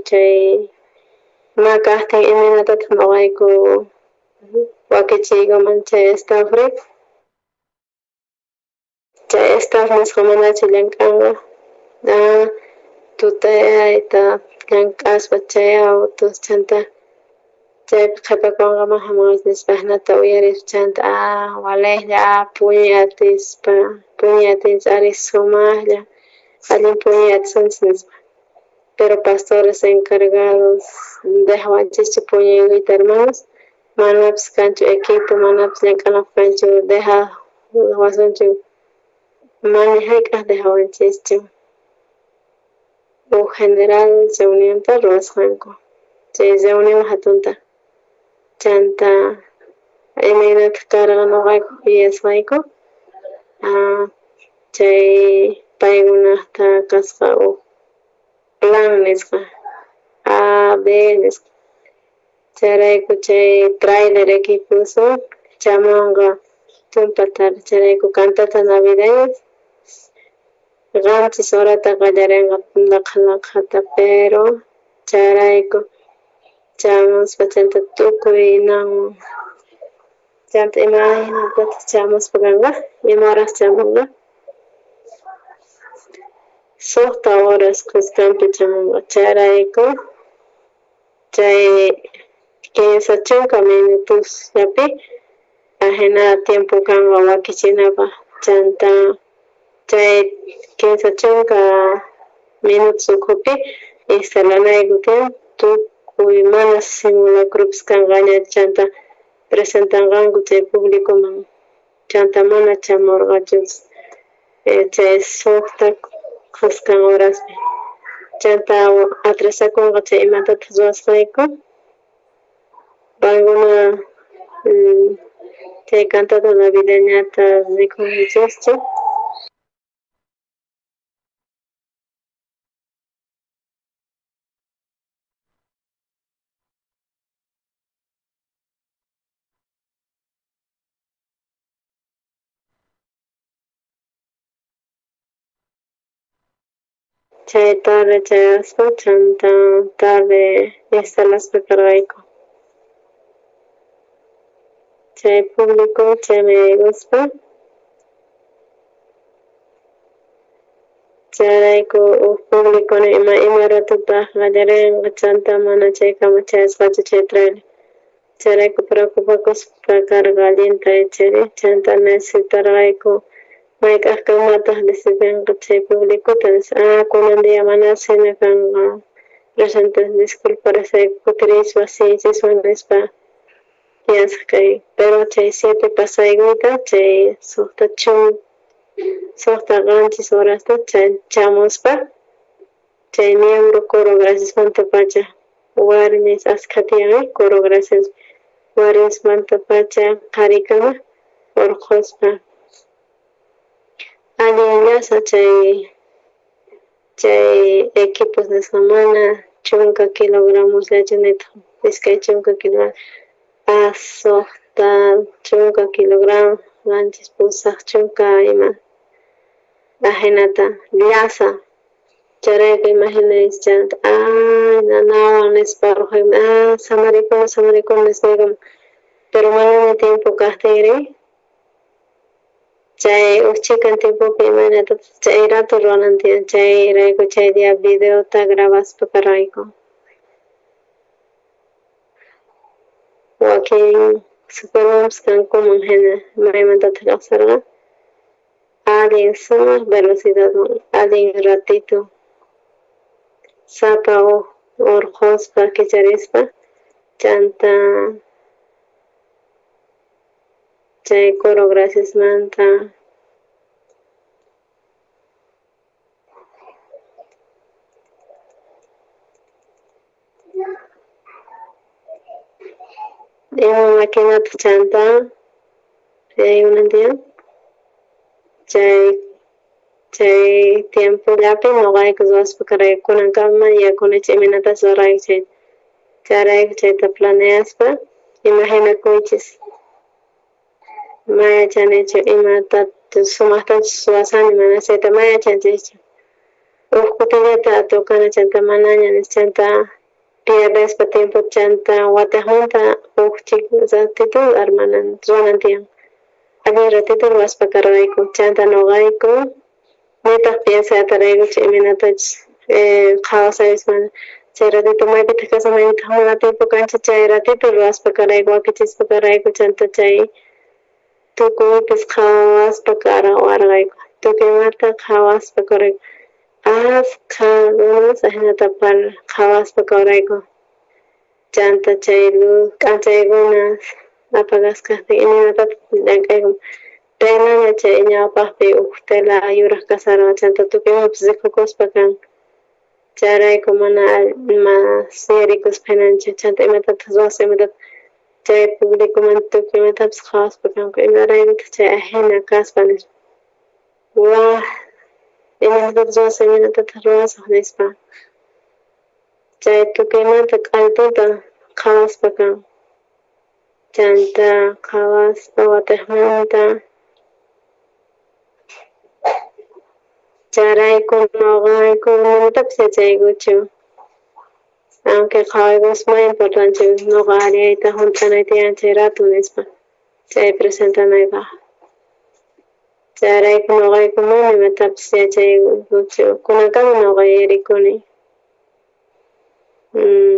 chay ma kaqtin imaynatataq noqayku wakichiykuman chay staffri Chay staff nisqa manachu llank'anqa tutayayta llank'aspa chay autos chanta chaypi qhipakunqa majamanqa nispa jinata uyarispa chanta walejlla puñuy atispa puñuy atinchis ari sumaqlla allin puñuy atisunchis nispa. Pero pastores encargados dejawanchischu puñuykuyta hermanos, manapis kanchu equipo, manapis llank'anapaq kanchu dejawasunchu mana hayk'aq dejawanchischu. Uj general reunionta ruwasqanku chay reunión hatunta chanta imaynataq karqa nuqayku yuyasqayku chay paykunaqta kasqa uj plan nisqa A, B nisqa chayrayku chay trailer equiposwan chamunqa tumpa tarde chayrayku cantata navideña 7 horata qallarinqa laqha laqhata pero chayrayku chamuspa chanta tukuy nanwan chanta imaynatataq chamuspa kanqa ima horas chamunqa 6 horas khuskanpi chamunqa chayrayku chay 30 minutosllapi ajina tiempo kanqa wakichinapaq chanta chay 30 minutos ukhupi instalanayku tiyan tukuy mana simulacropis kanqaña chanta presentanqanku chay publicoman chanta mana chamurqachu chay 6 khuskan horaspi chanta atrasakunqa chay imatataq ruwasqayku paykuna chay cantata navideñata rikunchischu. Chay tarde chayaspa chanta tarde instalaspa karqayku. Chay público chayman yaykuspa chayrayku uj público ima ratutaq qallarinqa chanta mana chaykama chayasqachu chay trailer. Chayrayku preocupakuspa karqa allinta ichari chanta necesitarqayku mayk'aqkamataq decidinqa chay publicota kunan día mana cena kanqa presentes disculparasayku kutirispa sinchiswan nispa piensaq kay pero chay 7 pasaykuyta chay 6 7 horasta chay chamuspa chay miembro coro graciasmantapacha warmis askha tiyan coro gracias warmismantapacha qharikama urqhuspa allin llasa chay equipos nisqa mana 10 kilogramosllachu nitaq 20 kilogramos 60 kilogramos 8 ima ajinata llasa chayrayku imaginaychis chanta nanawan nispa urqhuyman samarikuni nispaykum pero manaña tiempo kaqtinri chay uj chikan tiempopi imaynatataq chay rato ruwanan tiyan chayrayku chay día videota grabaspa karqayku wakin supermampis kankuman hina maymantataq lluqsirqa allin sumaq velocidadwan allin ratito sapa uj urqhuspa kicharispa chanta chay coro graciasmanta ima maquinataq chanta chaykunan tiyan chay tiempollapi nuqayku ruwaspa karqayku kunankama yakunichik imaynatachus ruwarqayku chayta chayrayku chayta planeaspa imaginakuychis ma yachanichu imatachus sumaqtachus ruwasani mana chayta ma yachanchischu uj kutillata tocana chanta manaña chanta pierdespa tiempo chanta watejmanta uj ratito armanan ruwanan tiyan. Allin ratito ruwaspa karqayku. Chanta noqayku nitaq piensaytaraykuchu imaynatachus qhawasaypis mana chay ratito maypitaq kasaq maypitaq mana tiempo kanchu chay ratito ruwaspa karayku wakichispa karayku chanta chay tukuypis qhawaspa karawarqayku tukuymanta qhawaspa karayku askha runas ajinata qhawaspa karayku chanta chay luz k'anchaykuna apagasqa kajtin imaynatataq llank'ayku telaña chay ñawpaqpi uj tela yuraq kasarqa chanta tukuymapis rikukuspa kan chayrayku mana yuyarikuspa jinanchik chanta imatataq ruwasaq imatataq chay publicomanta tukuy imatapis qhawaspa kanku imaraykutaq chay ajina kaspa nispa waj imaynatataq ruwasaq imaynatataq ruwasaq nispa chay tukuymanta k'alltuta qhawaspa kan chanta qhawaspa watejmanta chayrayku noqayku nimatapis yachaykuchu aunque qhawaykus muy importante noqa ariyayta junt'anay tiyan chay rato nispa chay presentanaypaq chayrayku noqayku mana imatapis yachaykuchu kunankama noqa yuyarikuni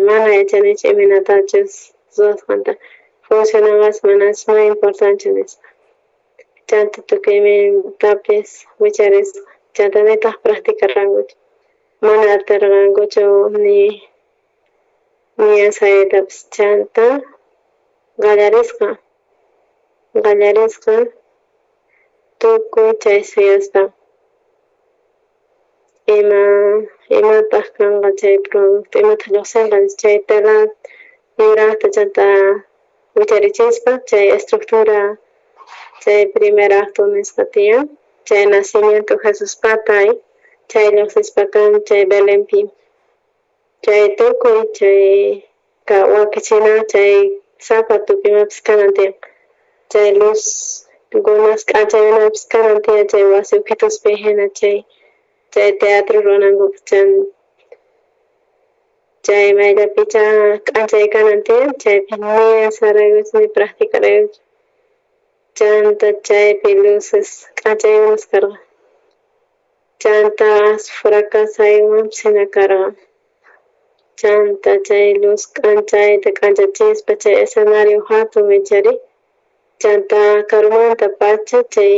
mana yachanichu imaynatachus ruwasqanta funcionanqas manachu muy importante nispa chanta tukuy imatapis wicharisqa chanta nitaq practicarqankuchu mana atirqankuchu ni ensayaytapis chanta qallarisqa tukuy chay suyaspa imataq kanqa chay producto imataq lluqsinqa chay tela yuraqta chanta wicharichispa chay estructura chay primer acto nisqa tiyan chay nacimiento Jesuspata chay lluqsispa kan chay Belenpi chay tukuy chay wakichina chay sapa tukuy imapis kanan tiyan chay luz kunas k'anchaykunapis kanan tiyan chay wasi ukhituspi hina chay teatro ruwanankupaq chay mayllapicha k'anchay kanan tiyan chaypi ni ensaraykuchu ni practicaraykuchu chanta chaypi luces k'anchaykunas karqa chanta fracasaywanpis hina karqa chanta chay luz k'anchayta k'anchachispa chay escenario hatun wichari chanta karumanta pacha chay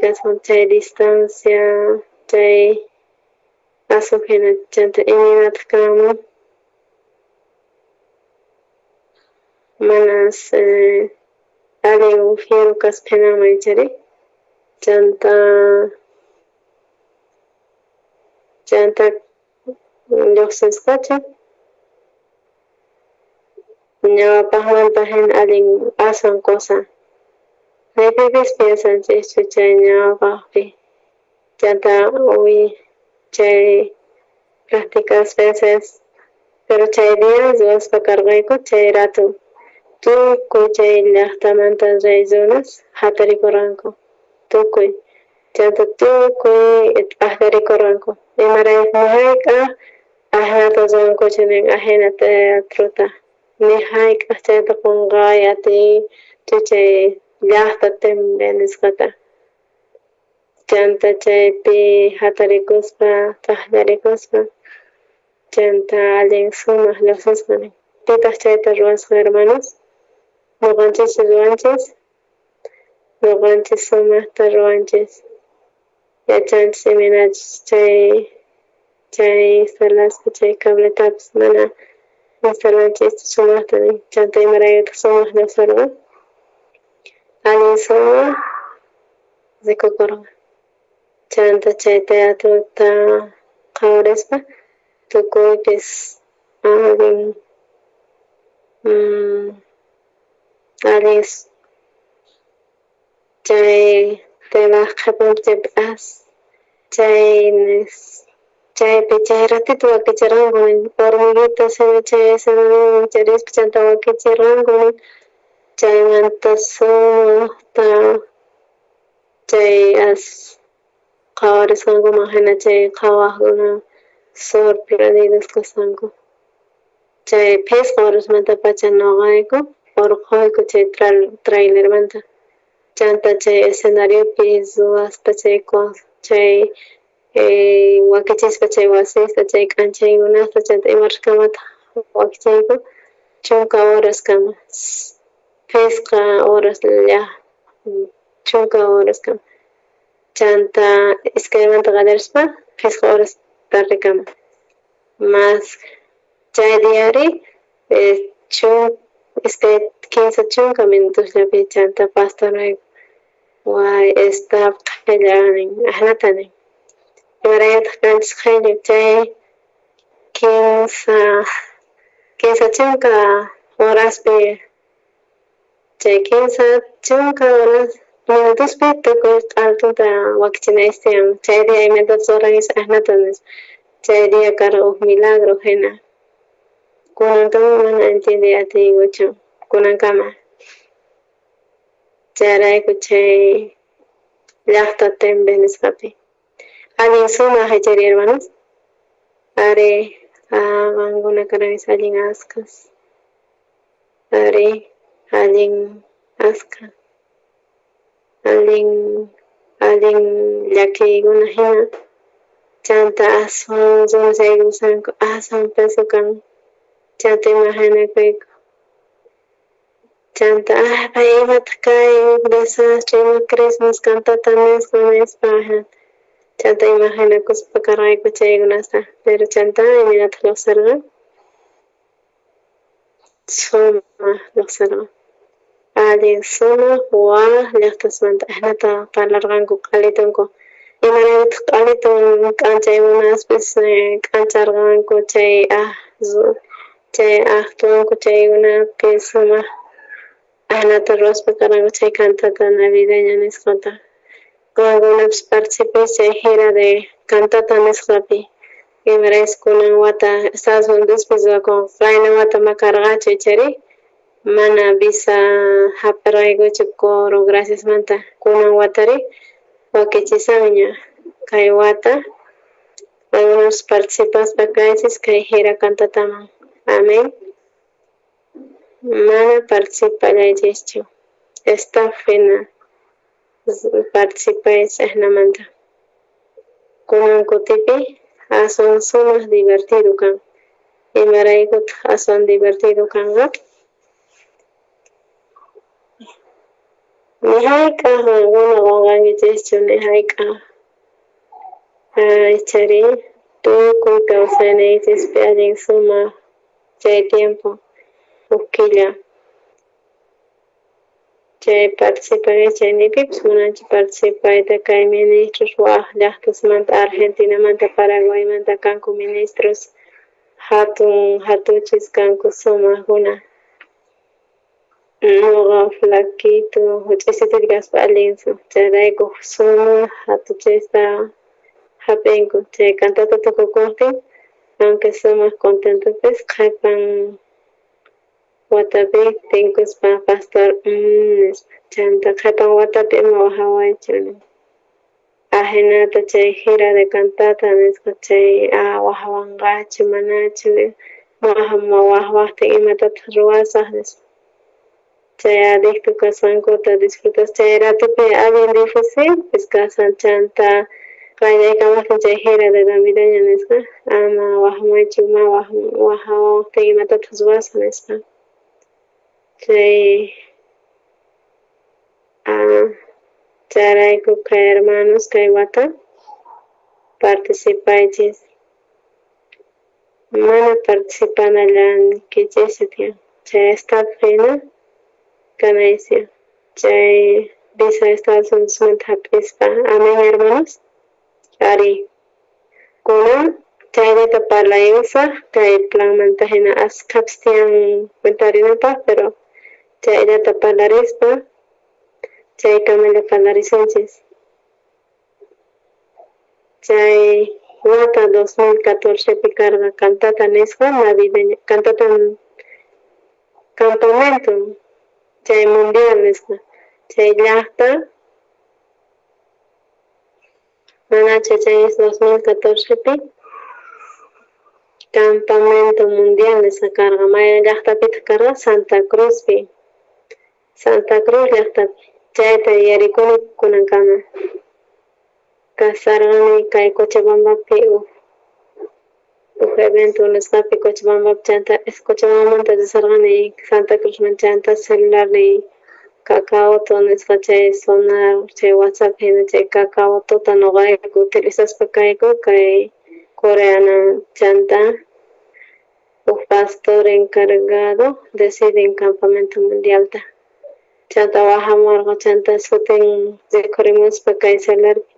kasqan chay distancia chay asuj hina chanta imaynataq kanman manas allin fierro kaspa hinaman ichari chanta lluqsisqachu ñawpaqmanta hina allin aswan cosa maypipis piensanchikchu chay ñawpaqpi chanta uy chay practicaspa veces pero chay día ruwaspa karqayku chay rato tukuy chay llaqtamanta rey runas hatarikurqanku tukuy chanta tukuy t'aqllarikurqanku imarayku ni hayk'aq ajinata ruwankuchu nin ajina teatrota ni hayk'aq chayta qunqay atiychu chay llaqta Tembe nisqata chanta chaypi hatarikuspa t'aqllarikuspa chanta allin sumaq lluqsisqa nin pitaq chayta ruwasqa hermanos noqanchikchu ruwanchis noqanchis sumaqta ruwanchis yachanchis imaynachus chay instalaspa chay cabletapis mana instalanchikchu sumaqta nin chanta imaraykutaq sumaq lluqsirqa allin sumaq rikukurqa chanta chay teatrota qhawarispa tukuypis allin allin chay telaq qhipanpi chaypi as chaypi chay ratito wakichirqanku nin hormiguitas hina chay escenarioman wicharispa chanta wakichirqanku nin chaymanta sumaqta chay as qhawarisqankuman hina chay qhawaqkuna sorprendidos kasqanku chay phisqa horasmantapacha noqayku Orqhoyku chay trailermanta chanta chay escenariopi ruwaspa chay chay wakichispa chay wasista chay k'anchaykunasta chanta imarkamataq wakichayku 10 horas kama 5 horas ya 10 horas kama chanta iskaymanta qallarispa 5 horas tardekama más chay diari 15 minutosllapi chanta pastor way staff qhella nin ajnata nin imarayataq kanchis qhella chay 15 horaspi chay 15 horas minutospi tukuy q'altuta wakichinaysi tiyan chay día imatachus ruranchis ajnata nispa chay día karqa uj milagro hina kunankama mana entiendey atiykuchu kunankama chayrayku chay llaqta Tembe nisqapi allin sumaq ichari hermanos ari qankuna karanchis allin askas ari allin aska allin allin llakiykuna hina chanta aswan runas yaykusanku aswan peso kan chanta imaginakuyku chanta pay imataq kay uj desastre ima Christmas cantata nisqa nispa chanta imaginakuspa karqayku chaykunasta pero chanta imaynataq lluqsirqa sumaq lluqsirqa allin sumaq waj llaqtasmanta ajnata parlarqanku q'alitunku imaraykutaq q'alitun k'anchaykunaspis k'ancharqanku chay chay aqtuwanku chaykunapi sumaq ajnata ruwaspa karqanku chay cantata navideña nisqata qankunapis participaychis chay gira de cantata nisqapi imaraykus kunan wata Estados Unidospi ruwakunqa qayna wata ma karqachu ichari mana visa hap'irqaykuchu coro graciasmanta kunan watari wakichisanña kay wata qankunapis participaspa kaychis kay gira cantataman amén mana participallaychischu staff hina participaychis ajnamanta kunan kutipi aswan sumaq divertido kan imaraykutaq aswan divertido kanqa ni hayk'aq qankuna qunqankichischu ni hayk'aq ichari tukuy kawsayniykichispi allin sumaq chay tiempo uj killa chay participan chay nipipis munanchik participayta kay ministros waj llaqtasmanta Argentinamanta Paraguaymanta kanku ministros hatun hatuchis kanku sumaqkuna nuqa flaquito huch'aysitita kaspa allinsu chayrayku sumaq hatuchista hap'inku chay cantata tukukuqtin aunque sumaq contentopis qhipan watapi tinkuspa pastor nispa chanta qhipan watapi ima wajawaychu ajinata chay gira de cantata nisqa chay wajawanqachu manachu wajwaqtin imatataq ruwasaq nispa chay adicto kasqankuta disfrutas chay ratopi allin difícil kasan chanta qallaykamaqtin chay gira de navideña nisqa ama wajamaychu ma wajawaqtin imatataq ruwasaq nispa chay chayrayku kay hermanos kay wata participaychis mana participanallankichis tiyan chay staff hina kanaysi chay visa Estados Unidosmanta hap'ispa amén hermanos ari kunan chayllata parlayusaq kay planmanta hina askhapis tiyan cuentarinapaq pero chayllata parlarispa chaykamalla parlarisunchis chay wata 2014 pi karqa cantata nisqa navideña cantata campamento chay mundial nisqa chay llaqta manachu chay 2014 pi campamento mundial nisqa karqa may llaqtapitaq karqa Santa Cruzpi Santa Cruz llaqtapi. Chayta yuyarikuni kunankama. Kasarqani kay Cochabambapi uj evento nisqapi Cochabambapi chanta Cochabambamanta risarqani Santa Cruzman chanta celularniy Kakaoto nisqa chay sonar chay WhatsApp hina chay Kakaotota noqayku utilizaspa kayku kay Coreana chanta uj pastor encargado decide en campamento mundialta chanta wajamuwarqa chanta sutin rikhurimuspa kay celularpi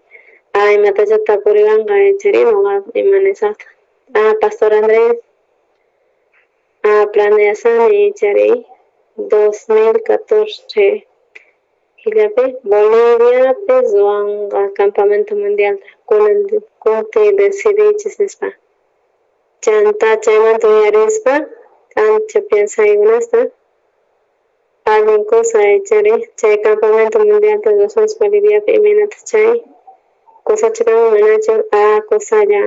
imatachá tapuriwanqa chayri noqa ima nisaqta Pastor Andrés planeasani chayri 2014 killapi Boliviapi ruwanqa campamento mundialta kunan kuti decidiychis nispa chanta chaymanta uyarispa ancha piensaykunasta allin cosa chayri chay campamento mundialta ruwasunchis Boliviapi imaynataq chay kusachu kanman manachu kusalla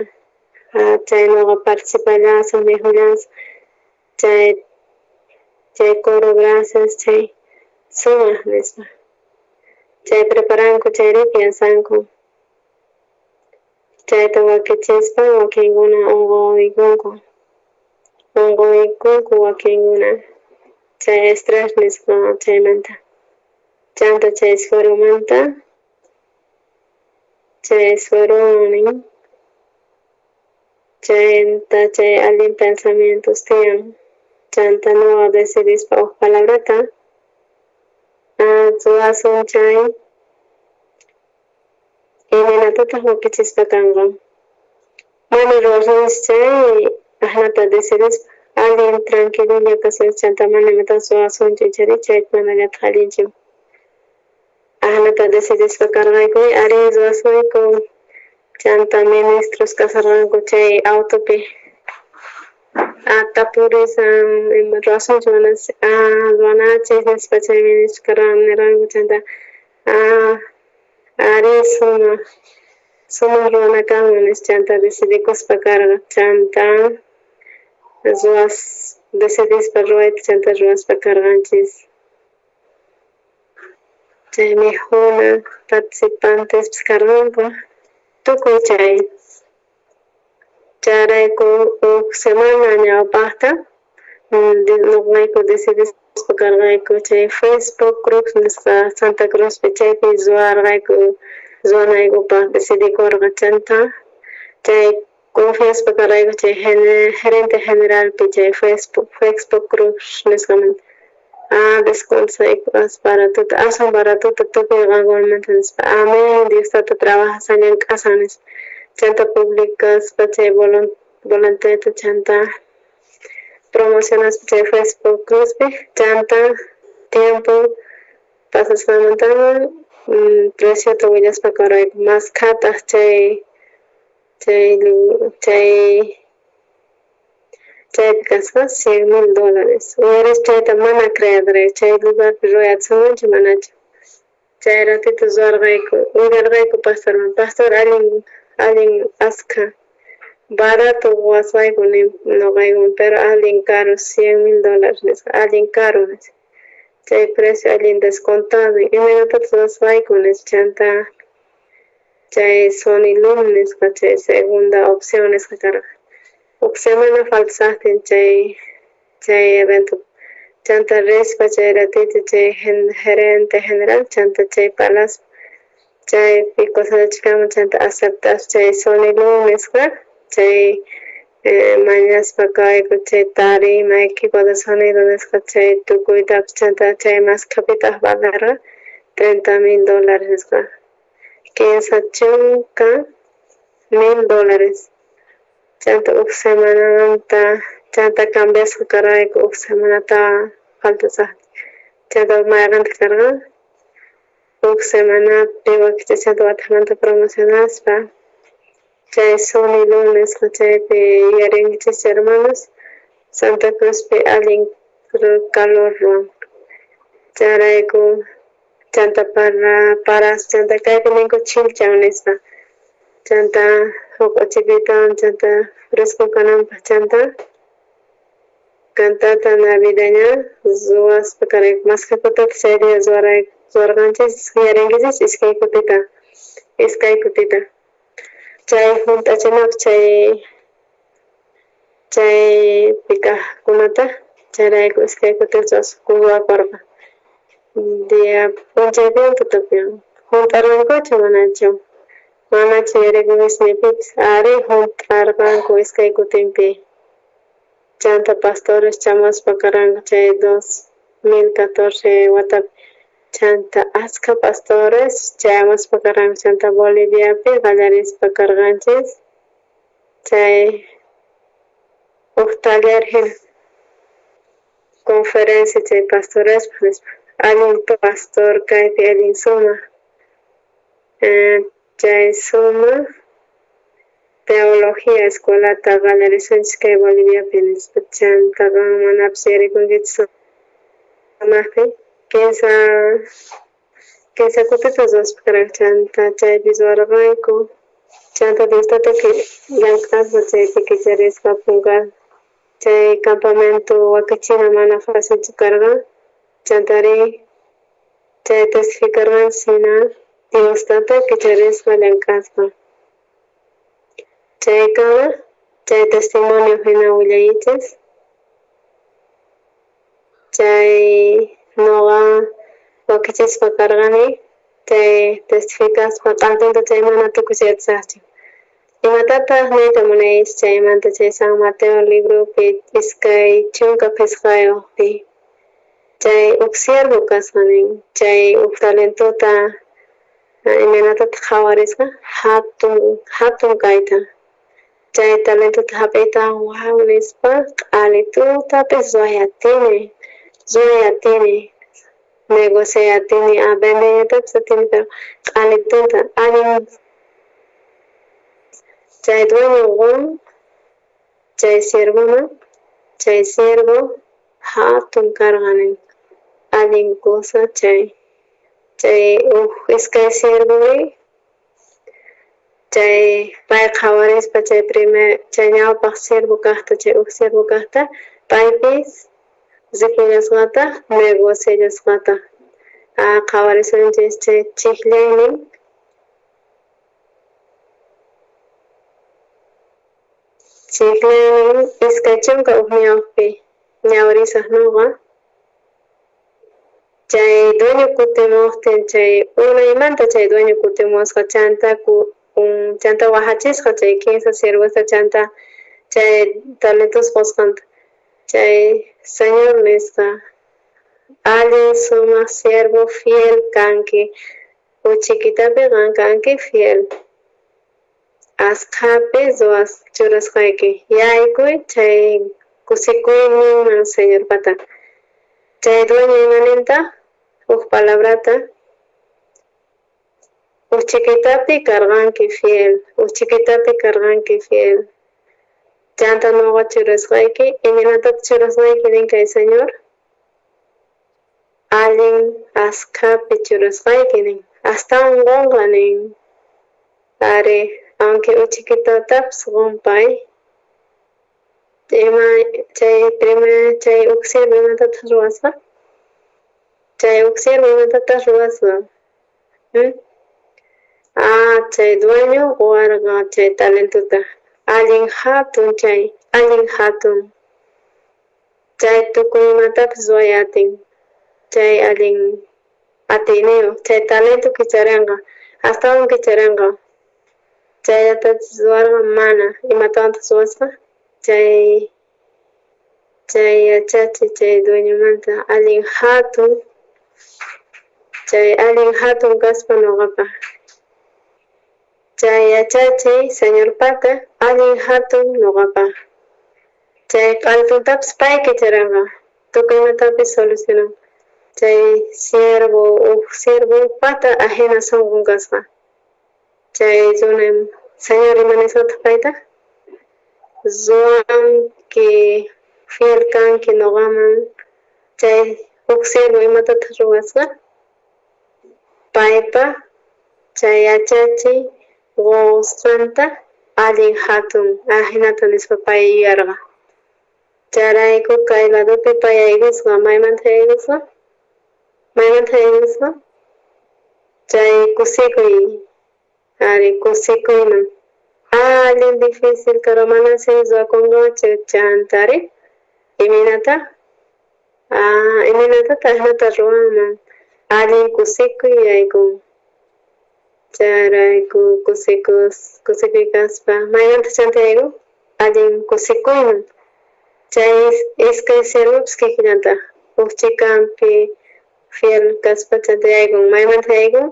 chay noqa participallasaq mikhullasaq chay chay coro gracias chay sumaq nispa chay preparanku chayri piensanku chayta wakichispa wakinkuna unquykunku unquykunku wakinkuna chay estrés nisqa chaymanta chanta chay sueromanta chay suerowan nin chayta chay allin pensamientos tiyan chanta noqa decidispa uj palabrata ruwasun chay imaynatataq wakichispa kanqa mana ruwasunchis chay ajnata decidispa allin tranquilolla kasunchis chanta mana imatapas ruwasunchu ichari chayta manallataq allinchu ajnata decidispa karqayku ari ruwasuyku chanta ministros kasarqanku chay autopi tapurisan ima ruwasunchu mana ruwanachis nispa chay ministros karqan nirqanku chanta ari sumaq sumaq ruwana kanman nispa chanta decidikuspa karqa chanta ruwas decidispa ruwayta chanta ruwaspa karqanchis chay mikhuna participantes karqanku tukuy chay chayrayku uj semana ñawpaqta noqayku decidispa karqayku chay Facebook Cruz nisqa Santa Cruzpi chaypi ruwarqayku ruwanaykupaq decidikurqa chanta chay confiaspa karqayku chay gerente generalpi chay Facebook Cruz nisqamanta descuento as baratota aswan baratota tukuy qankunamanta nispa amén Dios tata trabajasan llank'asan nispa chanta publicaspa chay volanteta chanta promocionaspa chay Facebook Cruzpi chanta tiempo pasasqanmantawan preciota willaspa karqayku mas khataq chay chay chay chaypi kasqa $100,000 uyarispa chayta mana creerqayku chay lugarpi ruway atisunmanchu manachu chay ratito ruwarqayku willarqayku pastorman pastor allin allin askha barato quwasqayku noqaykuman pero allin caro $100,000 nisqa allin caro nisqa chay precio allin descontado imaynatataq ruwasqayku nispa chanta chay Sony Loom nisqa chay segunda opción nisqa karqa uj semana faltasaqtin chay chay evento chanta rispa chay ratito chay gerente general chanta chay parlaspa chaypi cosachikaman chanta aceptaspa chay Sony Loom nisqa chay mañaspa kayku chay tarima equipo de sonido nisqa chay tukuytapas chanta chay maskhapitaq valerqa $30,000 nisqa $30,000 chanta uj semanamanta chanta cambiasqa karqayku uj semanata faltasaqtin chanta mayqantaq karqa uj semanapi wakichis chanta wataqmanta promocionaspa chay Sony Loom nisqa chaypi yuyarinkichis hermanos Santa Cruzpi allin calor ruwan chayrayku chanta paras chanta kaypi ninku chilchan nispa chanta joq'ochipitawan chanta fresco kananpaq chanta Cantata navideña ruwaspa karayku. Mashkha kutita chay día ruwarqanchis, yuyarinkichis iskay kutita, iskay kutita. Chay hunt'achinapaq chay chaypi kaqkunata chayrayku iskay kutita ruwakurqa. Día p'unchaypiwan tutapiwan. Hunt'arqankuchu manachu? Manachu yuyarikunkichis ni pipis? Ari, hunt'arqanku iskay kutinpi. Chanta pastores chamuspa karqanku chay 2014 watapi. Chanta achkha pastores chayamuspa karqanku chanta Boliviapi qallarispa karqanchis chay huk taller hina conferencia chay pastorespaq nispa. Allin pastor kaypi allin sumaq chay sumaq teología escuelata qallarisunchis kay Boliviapi nispa. Chanta qan manapis yuyarikunkichis sumaqpi kinsa kutita ruwaspa karqanku chanta chaypi ruwarqayku. Chanta Dios tata llank'aspa chaypi kicharisqa punka chay campamento wakichina mana facilchu karqa. Chantari chay testificarqanchis hina Dios tata kicharisqa llank'aspa. Chaykama chay testimonio hina willaychis. Chay noqa wakichispa karqani chay testificaspa q'antinta chay mana tukuy atisaqchu. Imatataq niyta munaychis chaymanta chay San Mateo libropi 25pi chay huk siervo kasqa nin chay huk talentota imaynatataq qhawarisqa hatun hatun kayta chay talentota hap'iyta waw nispa q'alitutapis ruway atini ruway atini negociay atini a vendeytapis atini pero q'alituta allin chay dueño qon chay siervoman chay siervo hatun karqa nin allin cosa chay chay huk iskay siervori chay pay qhawarispa chay primer chay ñawpaq siervo kaqta chay huk siervo kaqta paypis ripullasqataq negociallasqataq qhawarisunchis chay chiqllaynin chiqllaynin 21pi ñawrisaq nuqa chay dueño kutimuqtin chay unaymanta chay dueño kutimusqa chanta chanta wajachisqa chay 15 siervosta chanta chay talentos qusqanta chay señor nisqa allin sumaq siervo fiel kanki uchikitapi qan kanki fiel asqhapi ruwas churasqayki yaykuy chay kusikuyninman señorpata chay dueño imaninta huk palabrata uchikitapi karqanki fiel uchikitapi karqanki fiel chanta nuqa churasqayki imaynatataq churasqayki nin kay señor allin asqhapi churasqayki nin astawan qunqa nin ari aunque uchikitatapis qun pay ima chay primer chay huk siervo imatataq ruwasqa chay huk siervo imatataq ruwasqa chay dueño quwarqa chay talentota allin hatun chay allin hatun chay tukuy imatapis ruway atin chay allin atiyniyuq chay talento kicharinqa astawan kicharinqa chayllatachu ruwarqa mana imatawantaq ruwasqa chay chay yachachi chay dueñomanta allin hatun chay allin hatun kaspa nuqapaq chay yachachiy señorpata allin hatun nuqapaq chay q'altuntapis pay kicharinqa tukuy imatapis solucionan chay siervo huk siervo pata ajina sunqun kasqa chay runa señor ima nisqataq payta ruwanki fiel kanki nuqaman chay huk siervo imatataq ruwasqa paypa chay yachachiy qusqanta allin hatun ajinata nispa pay yuyarqa. Chayrayku kay ladopi pay yaykusqa, maymanta yaykusqa? Maymanta yaykusqa? Chay kusikuy, ari kusikuyman. Allin difícil kara mana chay ruwakunqachu chantari imaynata? Imaynatataq ajnata ruwanman? Allin kusikuy yaykun. Chayrayku kusikuy kaspa maymanta chanta yaykun? Allin kusikuyman. Chay iskay siervopis kikillantaj uj chikanpi fiel kaspa chanta yaykun. Maymanta yaykun?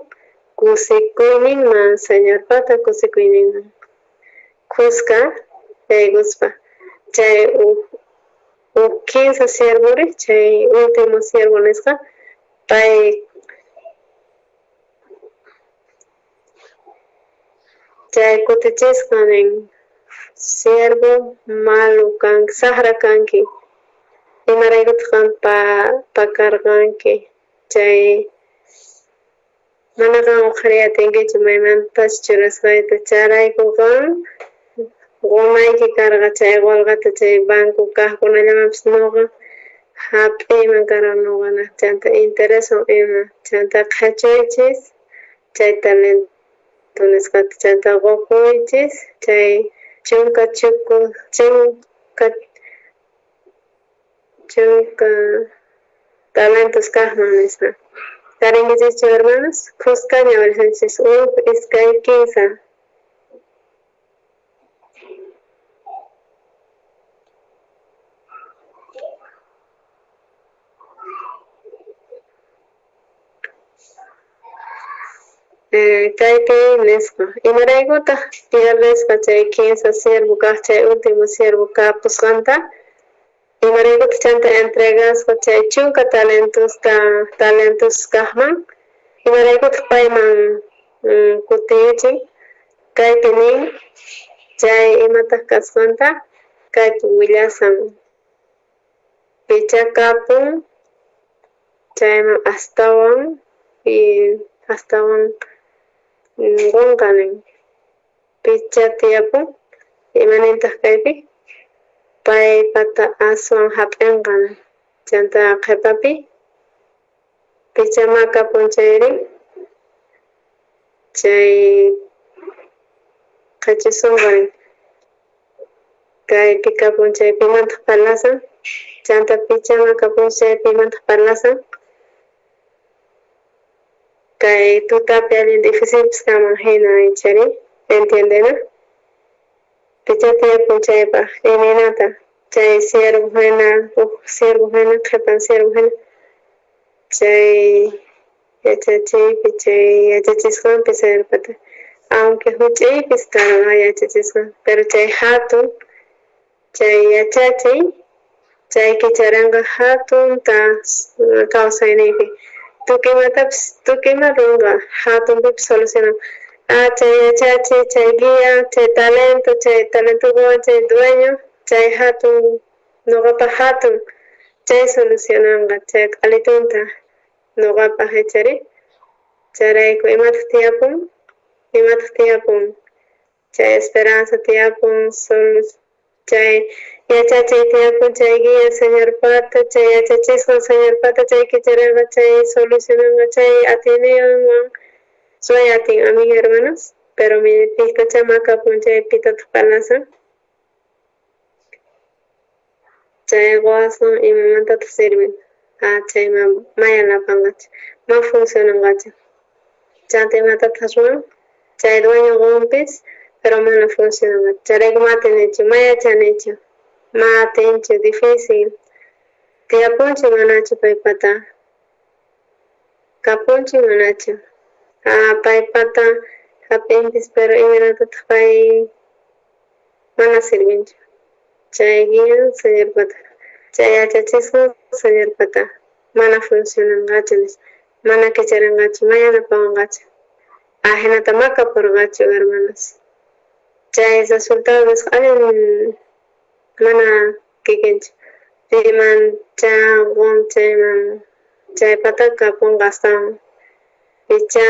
Kusikuyninman, Señorpata kusikuyninman. Khuska yaykuspa. Chay uj kinsa siervori, chay último siervo nisqa, pay chay kutichisqa nin, siervo malo kanki, sajra kanki, imaraykutaq qan pakarqanki, chay mana qan uqhariy atinkichu maymantachu churasqayta, chayrayku qan qonayki karqa chay qolqeta chay banco kajkunallamanpis noqa hap'iyman karqa noqanaj chanta intereswan ima, chanta qhachuychis chay talento nisqata, chanta qokuychis chay chunka chunka talentos kajman nispa. Tarinkichikchu hermanos? Khuskaña orishanchis 1, 2, 3. Kaypi nisqa, imaraykutaq pierdesqa chay kinsa siervo kaj chay último siervo kapusqanta? Imaraykutaq chanta entregasqa chay chunka talentos kajman? Imaraykutaq payman kutiyuchin? Kaypi nin chay imataq kasqanta kaypi willasan. Picha kapun chayman astawan y astawan qonqa nin. Picha tiyapun imanintaq kaypi? Paypata aswan hap'inqa nin. Chanta qhipapi picha makapun chayri chay qhachisunqa nin. Kaypi kapun chay pimantaq parlasan, chanta picha makapun chay pimantaq parlasan. Kay tutapi allin difícilpis kanman hina ichari, entiendena? Picha tiyapun chaypaq imaynata chay siervo hina, uj siervo hina, qhipan siervo hina, chay yachachiypi, chay yachachisqanpi Señorpata, aunque huch'iypis karqa yachachisqan, pero chay hatun, chay yachachiy, chay kicharanqa hatunta kawsayniypi. Tukuy imatapis, tukuy ima ruwanqa, hatunpipis solucionan. Chay yachachiy, chay guía, chay talento, chay talento qowan, chay dueño, chay hatun, noqapaq hatun, chay solucionanqa, chay q'alitunta noqapaq ichari. Chayrayku imataq tiyapun? Imataq tiyapun? Chay esperanza tiyapun, chay yachachiy tiyapun, chay guía Señorpata, chay yachachisqan Señorpata, chay kicharanqa, chay solucionanqa, chay atiyninwan ruway atin, amén hermanos. Pero mi pijtacha makapun chay pitataq parlasan. Chay qowasqan imamantataq sirven? Chay ma yanapanqachu, ma funcionanqachu. Chanta imatataq ruwan? Chay dueño qonpis, pero mana funcionanqachu. Chayrayku ma atinichu, ma yachanichu, ma atinchu, difícil. Tiyapunchu manachu paypata? Kapunchu manachu? Paypata hap'inpis, pero imaynatataq pay mana sirvinchu. Chay guía Señorpata, chay yachachisqan Señorpata mana funcionanqachu, mana kicharanqachu, ma yanapawanqachu. Ajinata ma kapurqachu, hermanos. Chay resultado nisqa allin mana kikinchu. Piman chaqun chayman chaypata kapunqa astawan. Picha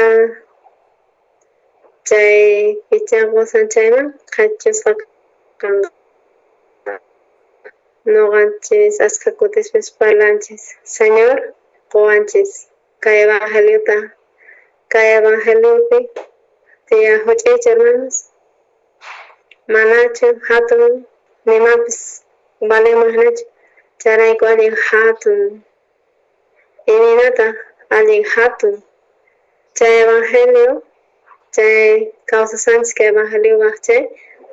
chay picha qusan chayman qhachusqa kanqa. Noqanchis askha kutispis parlanchis. Señor, qowanchis kay evangeliota, kay evangeliopi tiyan huch'iycha hermanos. Manachu hatun nimapis valenman hinachu, chayrayku allin hatun. Imaynataq allin hatun chay evangelio, chay kawsasqanchis kay evangeliopaq chay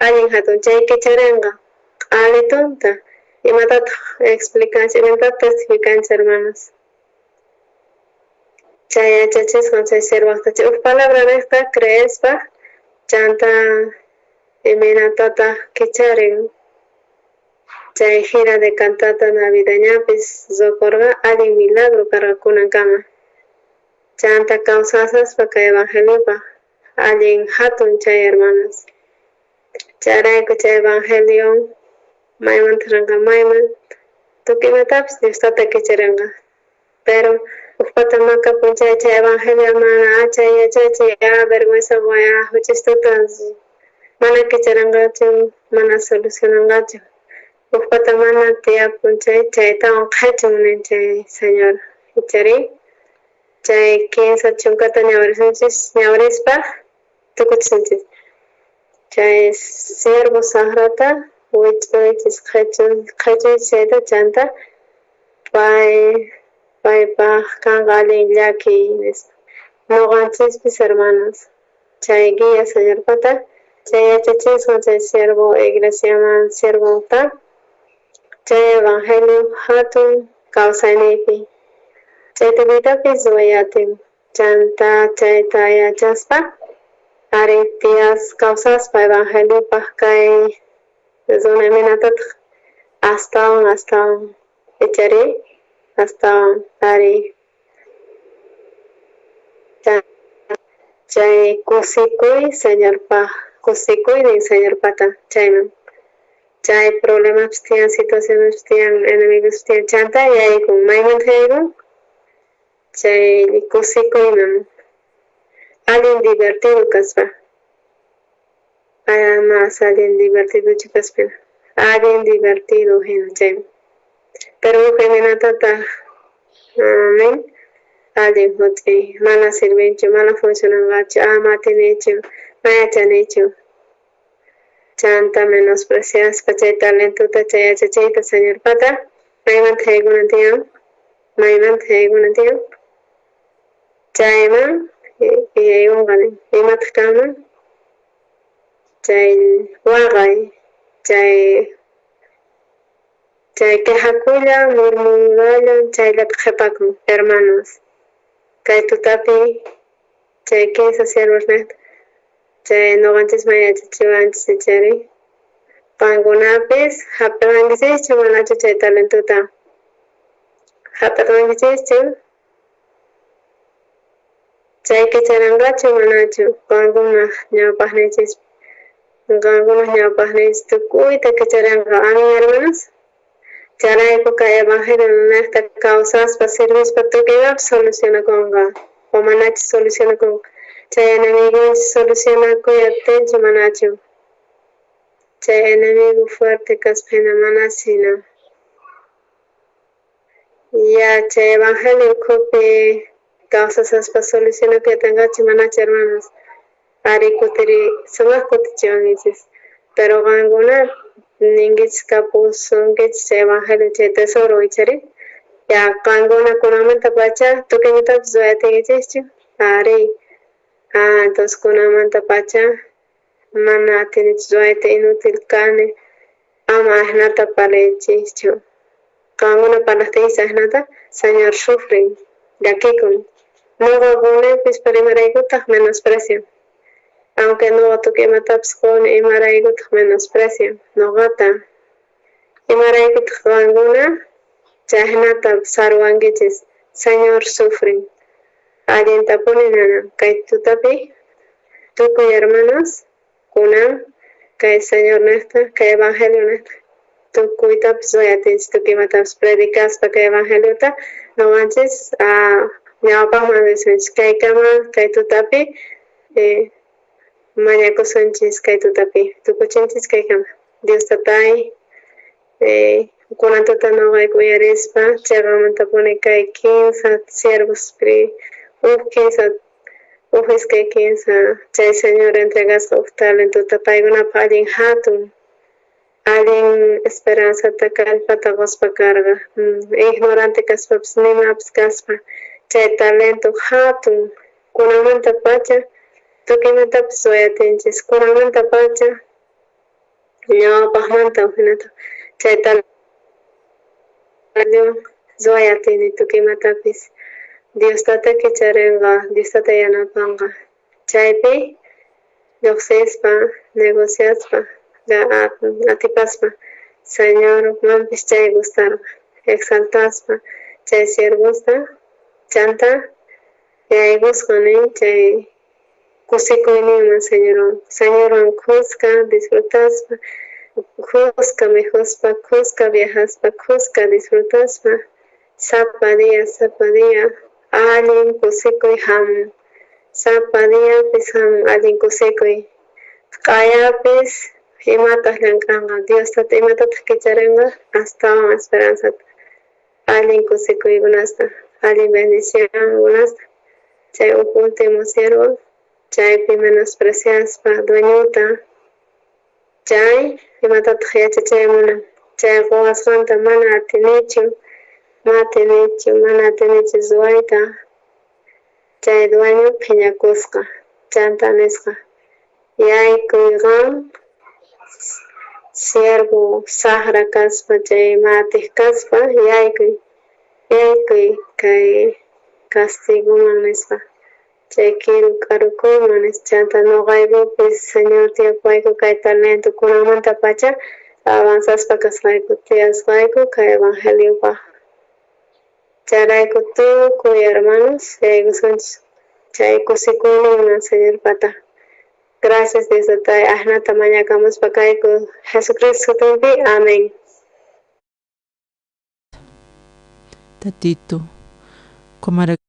allin hatun, chay kicharinqa q'alitunta. Imatataq explicanchis, imatataq testificanchis hermanos. Chay yachachisqan chay siervaqta chay uj palabra niqta creespa chanta imaynatataq kicharin. Chay gira de cantata navideñapis ruwakurqa allin milagro karqa kunankama. Chanta kawsasaspa kay evangeliopaq allin hatun chay hermanos. Chayrayku chay evangelio maymanta rinqa mayman tukuy imatapis Dios tata kicharinqa. Pero ujpata makapun chay chay evangelio mana chay yachachiy vergüenza huch'istuta mana kicharinqachu, mana solucionanqachu. Ujpata mana tiyapun chay chaytawan qhechun nin chay Señor. Ichari chay 30 ñawrisunchis, ñawrispa tukuchisunchis. Chay siervo sajrata wich'uychis qhechuychis chayta chanta pay paypaj kanqa allin llakiy nispa. Noqanchispis hermanos, chay guía Señorpata, chay yachachisqan chay siervo iglesiaman siervonta, chay evangelio hatun kawsayniypi. Chay tukuytapis ruwayatin, chanta chayta yachaspa, ari tiyas kawsaspa evangeliopaj kay runa imaynatataq astawan astawan ichari astawan ari chay kusikuy Señorpaj, kusikuynin Señorpata chayman. Chay problemapis tiyan, situacionespis tiyan, enemigos tiyan, chanta yaykun, maymanta yaykun chay kusikuyman, allin divertido kaspa. Mas allin divertidochu kaspa, allin divertido hina chayman. Pero uj imaynatataq nin allin huch'iy, mana sirvinchu, mana funcionanqachu, ama atinichu, mana yachanichu. Chanta menospreciaspa chay talentota, chay yachachiyta Señorpata, maymanta yaykunan tiyan, maymanta yaykunan tiyan, chayman yaykunqa nin. Imataq kanman? Chay waqay, chay chay quejakuylla, murmuralla, chayllata qhipakun, hermanos. Kay tutapi chay 15 siervos niqta, chay noqanchisman yachachiwanchis ichari. Qankunapis hap'iqankichischu manachu chay talentota? Hap'iqankichischu? Chay kicharanqachu manachu? Qankunaj ñawpaqninchis, qankunaj ñawpaqninchis tukuyta kicharanqa. Amén, hermanos. Chayrayku kay evangelio niqta kawsaspa sirvispa tukuy imapis solucionakunqa, o manachu solucionakunqa. Chay enemigonchis solucionakuy atinchu manachu. Chay enemigo fuerte kaspa hina manachu hina. Ya chay evangelio ukhupi kawsasaspa solucionakuy atinqachu manachu, hermanos. Ari kutiri sumaq kutichiwankichis. Pero qankuna ninkichis kapusunkichis chay evangelio chay tesoro ichari. Ya qankuna kunanmanta pacha tukuy imatapis ruwayatinkichikchu. Ari. Entonces kunanmanta pacha mana atinichu ruwayta, inútil kani, ama ajnata parlaychischu. Qankuna parlajtinchis ajnata, Señor sufren, llakikun. Noqa qonipis, pero imaraykutaq menosprecian. Aunque noqa tukuy imatapis qoni, imaraykutaq menosprecian noqata. Imaraykutaq qankuna chaynata sarwankichis. Señor sufren. Allintapuni nana kay tutapi tukuy hermanos kunan kay Señor niqta, kay evangelio niqta tukuytapis ruwayatinchis, tukuy imatapis predicaspa kay evangeliota noqanchis ñawpaqman risunchis kaykama kay tutapi mañakusunchis kay tutapi tukuchinchis kaykama. Dios tatay, Kunan tuta noqayku uyarispa cheqamantapuni kay kinsa siervospi uj kinsa uj iskay kinsa chay Señor entregasqa uj talentota paykunapaj allin hatun allin esperanzata kallpata qospa karqa. Ignorante kaspapis nimapis kaspa chay talento hatun kunamantapacha tukuymatapis ruwayatinchis kunamantapacha ñawpajmanta ujinata chay talento ruwayatini tukuy imatapis Dios tata kicharenqa Dios tata yanapanqa chaypi llojsispa negociaspa atipaspa Señormanpis chay gustarqa exaltaspa chay siervosta chanta yaykusqa nin chay kusikuyninman Señorwan Señorwan khuska disfrutaspa khuska mikhuspa khuska viajaspa khuska disfrutaspa sapa día sapa día allin kusikuy hamun sapa diapis hamun allin kusikuy q'ayapis imataq llank'anqa Dios tata imatataq kicharinqa astawan esperanzata allin kusikuykunasta allin bendicionkunasta chay uj último siervo chaypi menospreciaspa dueñota chay imatataq yachachay munan chay quwasqanta mana atinichu mana atinichu mana atinichu ruwayta chay dueño phiñakusqa chanta nisqa yaykuy qan siervo sajra kaspa chay matiq kaspa yaykuy yaykuy kay castiguman nisqa chay kiru k'arukuyman nisqa chanta noqaykupis Señor tiyapuwayku kay talento kunamantapacha avanzaspa kasqayku tiyasqayku kay evangeliopaj chayrayku tukuy hermanos yaykusunchis chay kusikuyninman Señorpata. Gracias Dios Tatay ajnata mañakamuspa kayku Jesucristo sutinpi. Amén. Tatito, kumara.